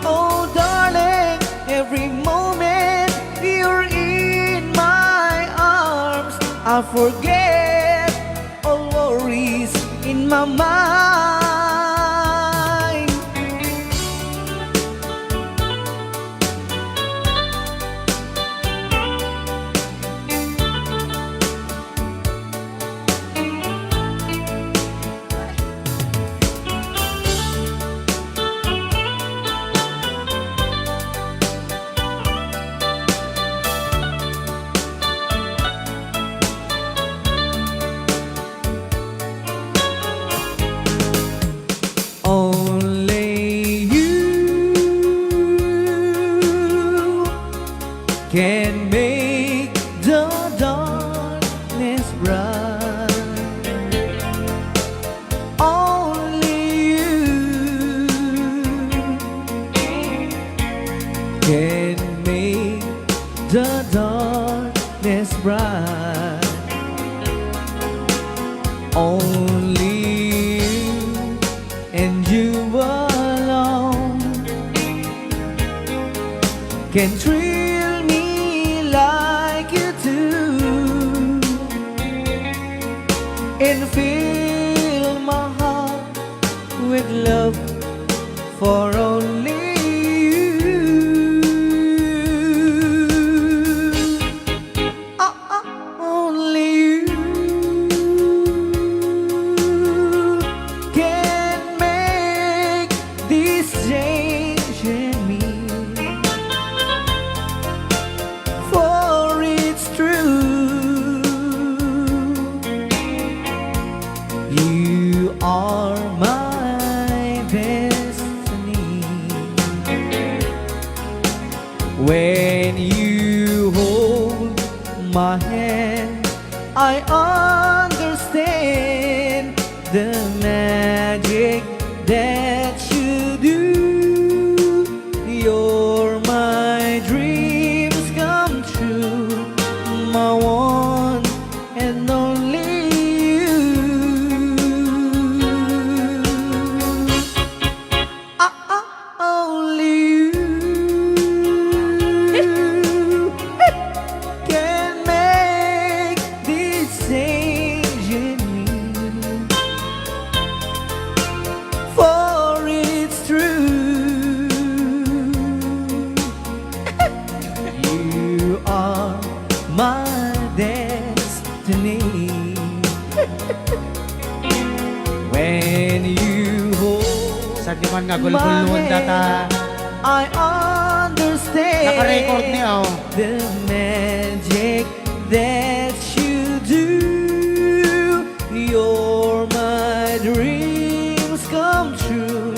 Oh, darling, every moment you're in my arms, I forget all worries in my mind. Only you can make the darkness bright. Only you can make the dark bright. Only you and you alone can thrill me like you do and fill my heart with love for only you. Ah, ah, only you can make this change in me. For it's true, you are my destiny. When you hold my hand, I understand the magic that you do. You're my dreams come true, my one and only you. Ah, ah, only you can make this change in me. For it's true, you are my destiny. When you hold Saan di man nga gulgulon data? I understand Naka-record ni, oh. The magic that you do. You're my dreams come true,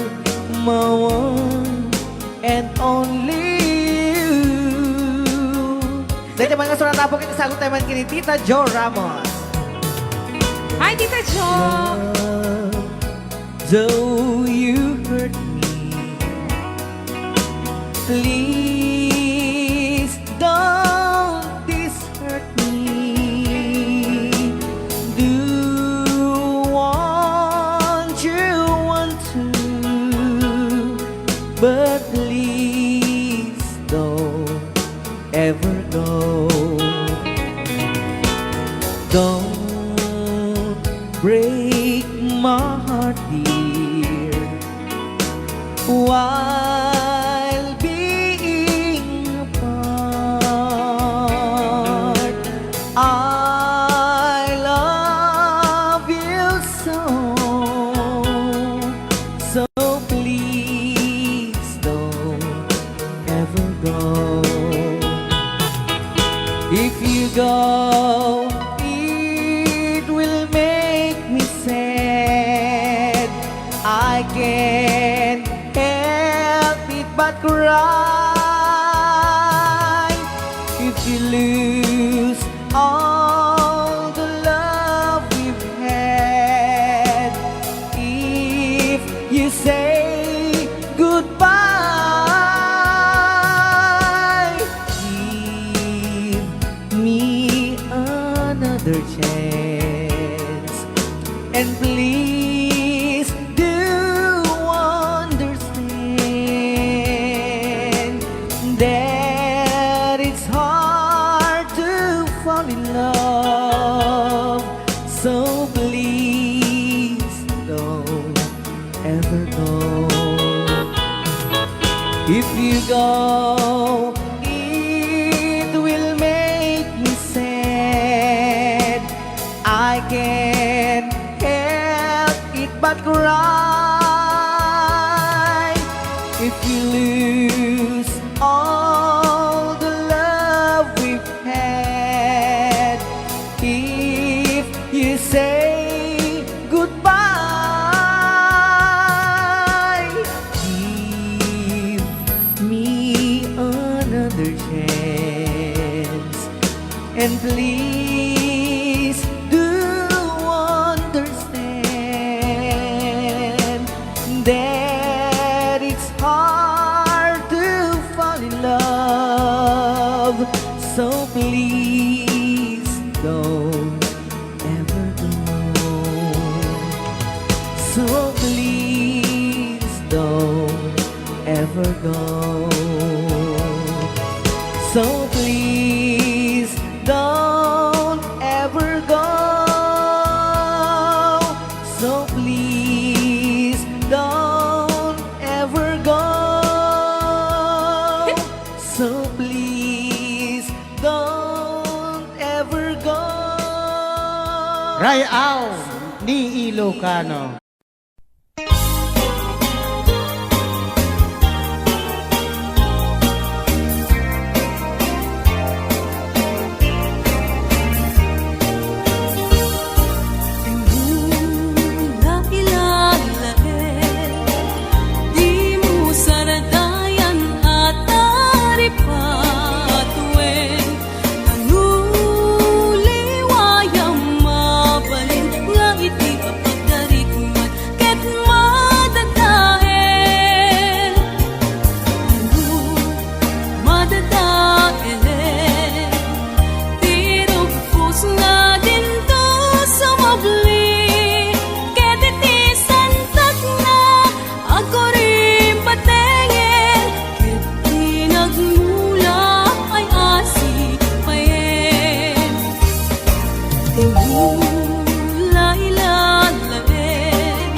my one and only you. Dayta man nga surat, apo, ket isaguttayo man ken ni Tita Jo Ramos. Hi, Tita Jo! Love, though you hurt me, please don't desert me. Do what you want to, but please don't ever go. Don't break my heart, dear, while being apart. I love you so, so please don't ever go. If you go, it will make me sad. I can't help it but cry. If you lose all the love we've had, if you say goodbye, give me another chance. And please do understand that it's hard to fall in love. So please don't ever go. If you go, it will make me sad. I can't help it but cry. If you lose all the love we've had, if you say goodbye, give me another chance. And please do understand that it's hard to fall in love. So please So please don't ever go. So please don't ever go. So please don't ever go. Ray-aw ni Ilocano. Dimo sardayan a taripatoen. Nanguliwayam mabalin nga iti pagdarikmat ket madadael. Ano madadaelen ti rugpos nga dinto sumabli ket iti santakna Agkuripatengel ket ti nagmula ay asipayen. Timula ilalaen,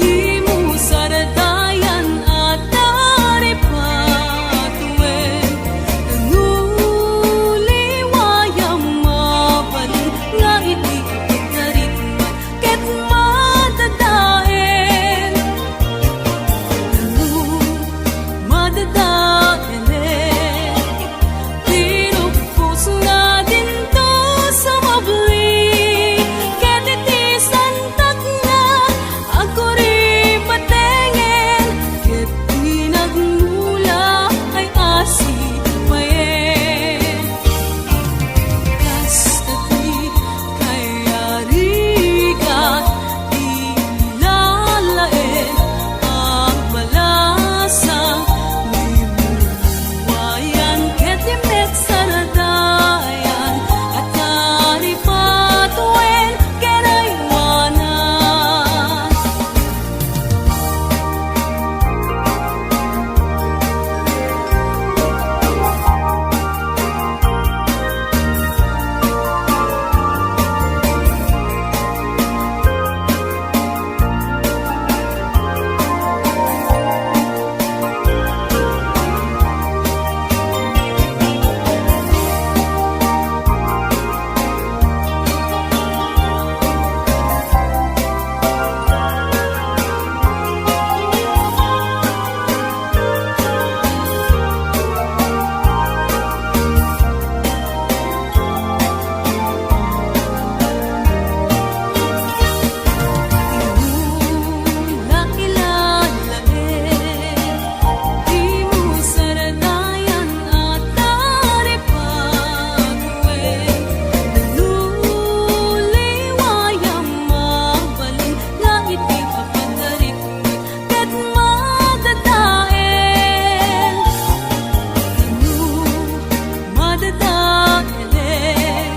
dimo sardayan a taripatoen. Nanguliwayam mabalin nga iti pagdarikmat ket madadael. Ano madadaelen ti rugpos nga dinto sumabli ket iti santakna agkuripatengel ket ti nagmula ay asipayen. Kasta ti kayarigan ti lalaen a balasang, ni Muwayan ket ni Metsardayan a taripatoen ken aywanan. Ket madadael, ano madadaelen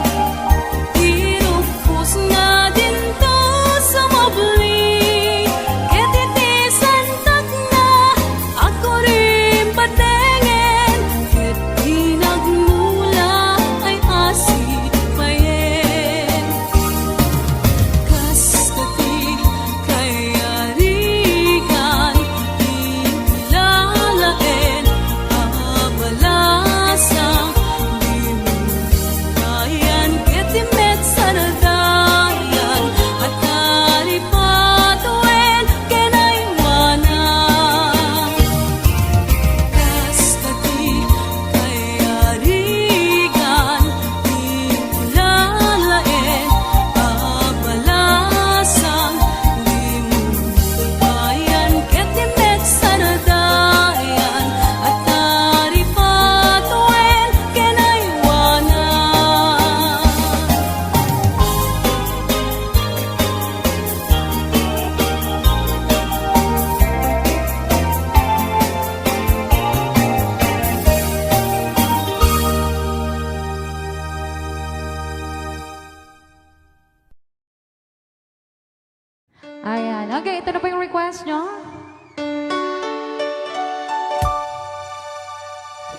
ti rugpos nga dinto sumabli ket iti santakna agkuripatengel ket ti nagmula ay asipayen. Kasta ti kayarigan ti lalaen a balasang, ni Muwayan ket ni Metsardayan a taripatoen ken aywanan. Kasta ti kayarigan ti lalaen a balasang, ni Muwayan ket ni Metsardayan a taripatoen ken aywanan. Ayan. Okay, ito na po yung request nyo.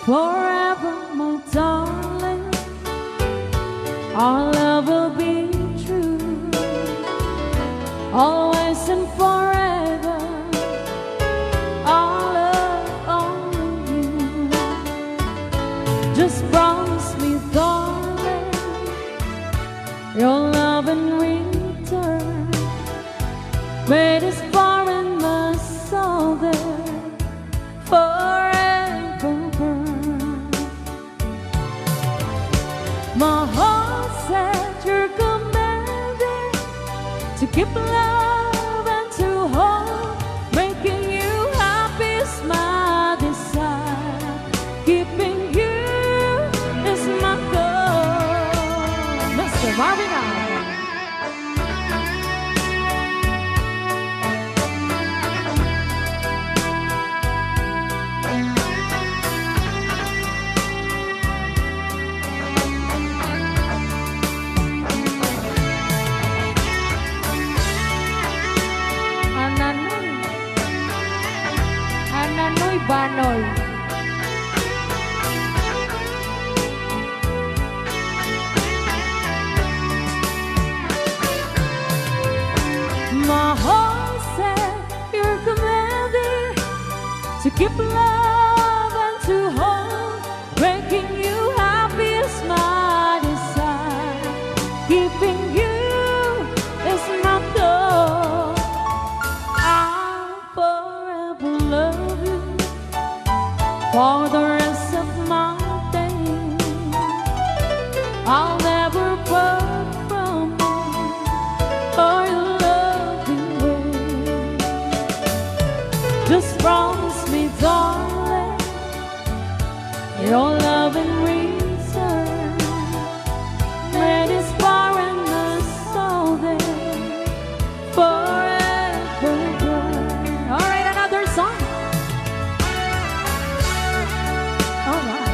Forever, my darling, our love will be true. Always and forever, our love only you. Just promise me, darling, your love in return. May this foreign my soul there forever burn. My heart said you're commanding to keep love and to hold. Making you happy is my desire. Keeping you is my goal. Mister Marvin Allen. Ananoy. Ananoy Banoy. My heart said you're commanding to keep love and to hold. Making you happy is my desire. Keeping you is my goal. I'll forever love you for the rest of my days. I'll never part from you or your loving ways. Just promise me, darling, your love in return. May this foreign soul there forever burn. All right, another song. All right.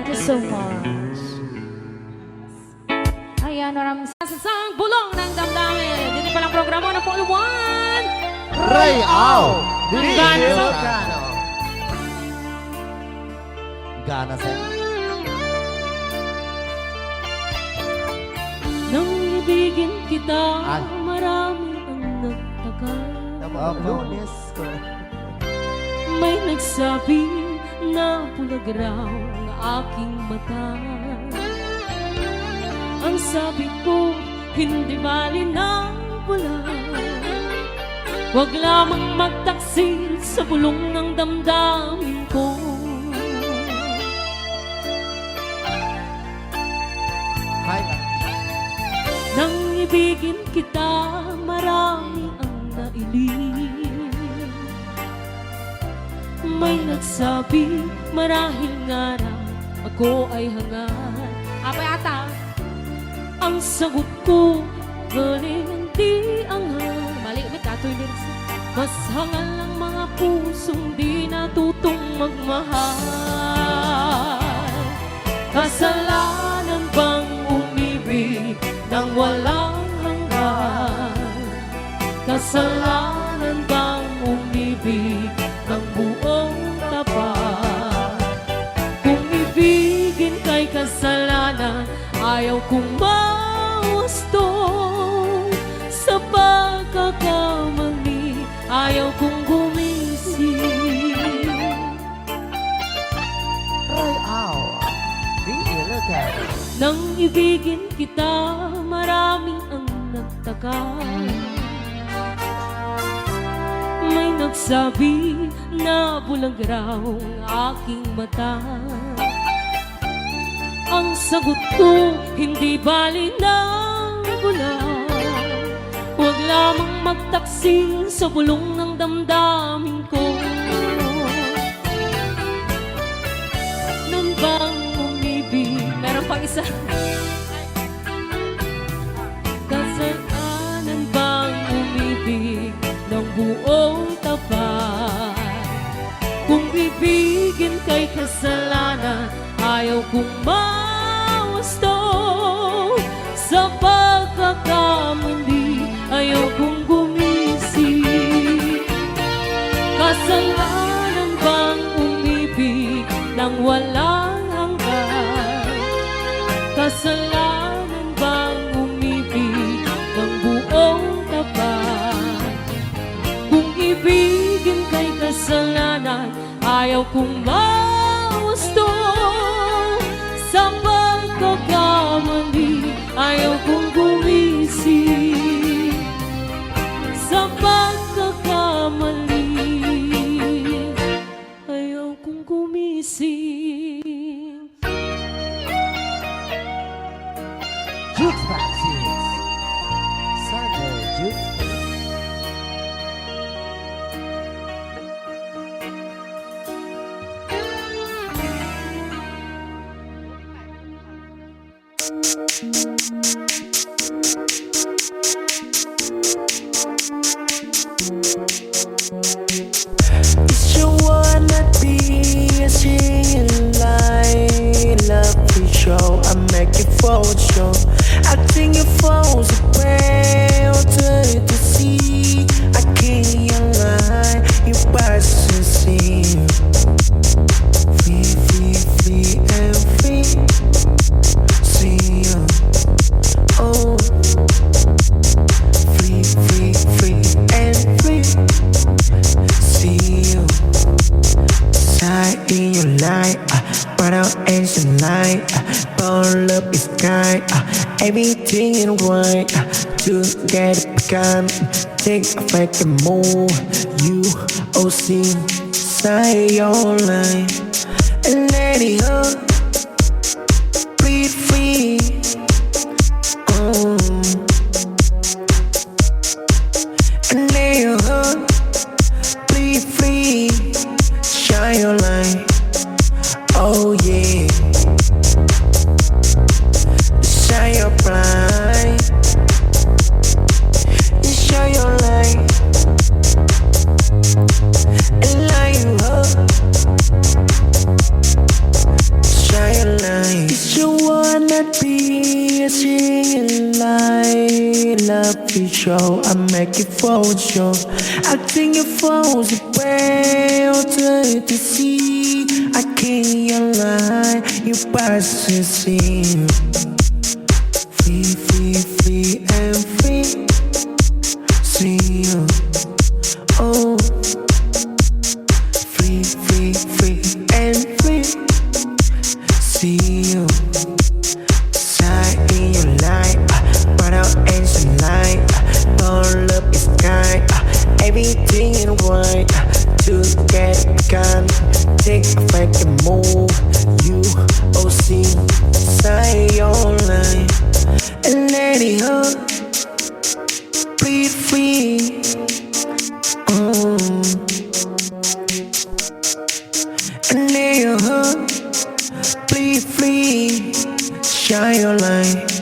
Thank you so much. Ayan, maraming sa, sa bulong ng damdamin. Dito palang programa na po, one. Ray Au! Ang gana sa Ilocano. Gana sa Nang ibigin kita, Ay. Marami ang nagtaka. Tama, Ah, tama. Lunes ko. May nagsabi na bulag raw ang aking mata. Ang sabi ko, hindi bali ng bulag. Huwag lamang magtaksil sa bulong ng damdamin ko. Hi, Nang ibigin kita, marami ang nailing. May nagsabi, marahil nga raw ako ay hangal. Apay ata. Ang sagot ko, galing ang di anghel. Mali, may katoy lyrics. Mas hangal ang mga pusong di natutong magmahal. Kasalanan bang umibig nang walang hanggan? Kasalanan bang umibig ng buong tapat? Kung ibigin kay kasalanan, ayaw kong mawasto. Sa pagkakamali, ayaw kong gumising. Ray Au, the Ilocano. Nang ibigin kita, marami ang nagtaka. May nagsabi na bulag raw ang aking mata. Ang sagot ko, hindi bali ng bulag. Huwag lamang magtaksil sa bulong ng damdamin ko. Nang bang umibig? Meron pang isa. Kasalanan bang umibig ng buong tapat? Kung ibigin kay kasalanan, ayaw kong mawasto. Sa pagkakamali, ayaw kong gumising. Kasalanan bang umibig nang walang hanggan? Kasalanan bang umibig ng buong tapat? Kung ibigin kay kasalanan, ayaw kong mawasto. Sa pagkakamali, ayaw kong gumising. Sa pagkakamali, ayaw kong gumising. Jukebox Hits. Sunday Jukebox. It's your one night be a singing light. Love for show, I make it for sure. I think you falls away. What to see? I can't lie. You pass the scene. Free, free, free and free. See you. Oh. Free, free, free and free. See you. Side in your light, uh, but out is your light, uh, all up is sky, uh, everything in white, uh, to get it begun, take a fucking move, you, oh, see, say your line, and let it up. Breathe free. Oh. And lay your heart. Breathe free. Shine your light. Oh yeah. Shine your bright. Shine your light. And light you up. Shine your show, I make it forward show. I think it falls away, oh, to the sea. I can't lie, you pass the sea. Free, free, free and free. See you. Oh. Free, free, free and free. See you. Side in your life, uh, right out and some light. Uh, all up is kind. Uh, everything in white. Uh, to get gun. Take a fucking move. You O C. Side your line. And let it up. Be free. Mm. And let your heart be free. Shine your light.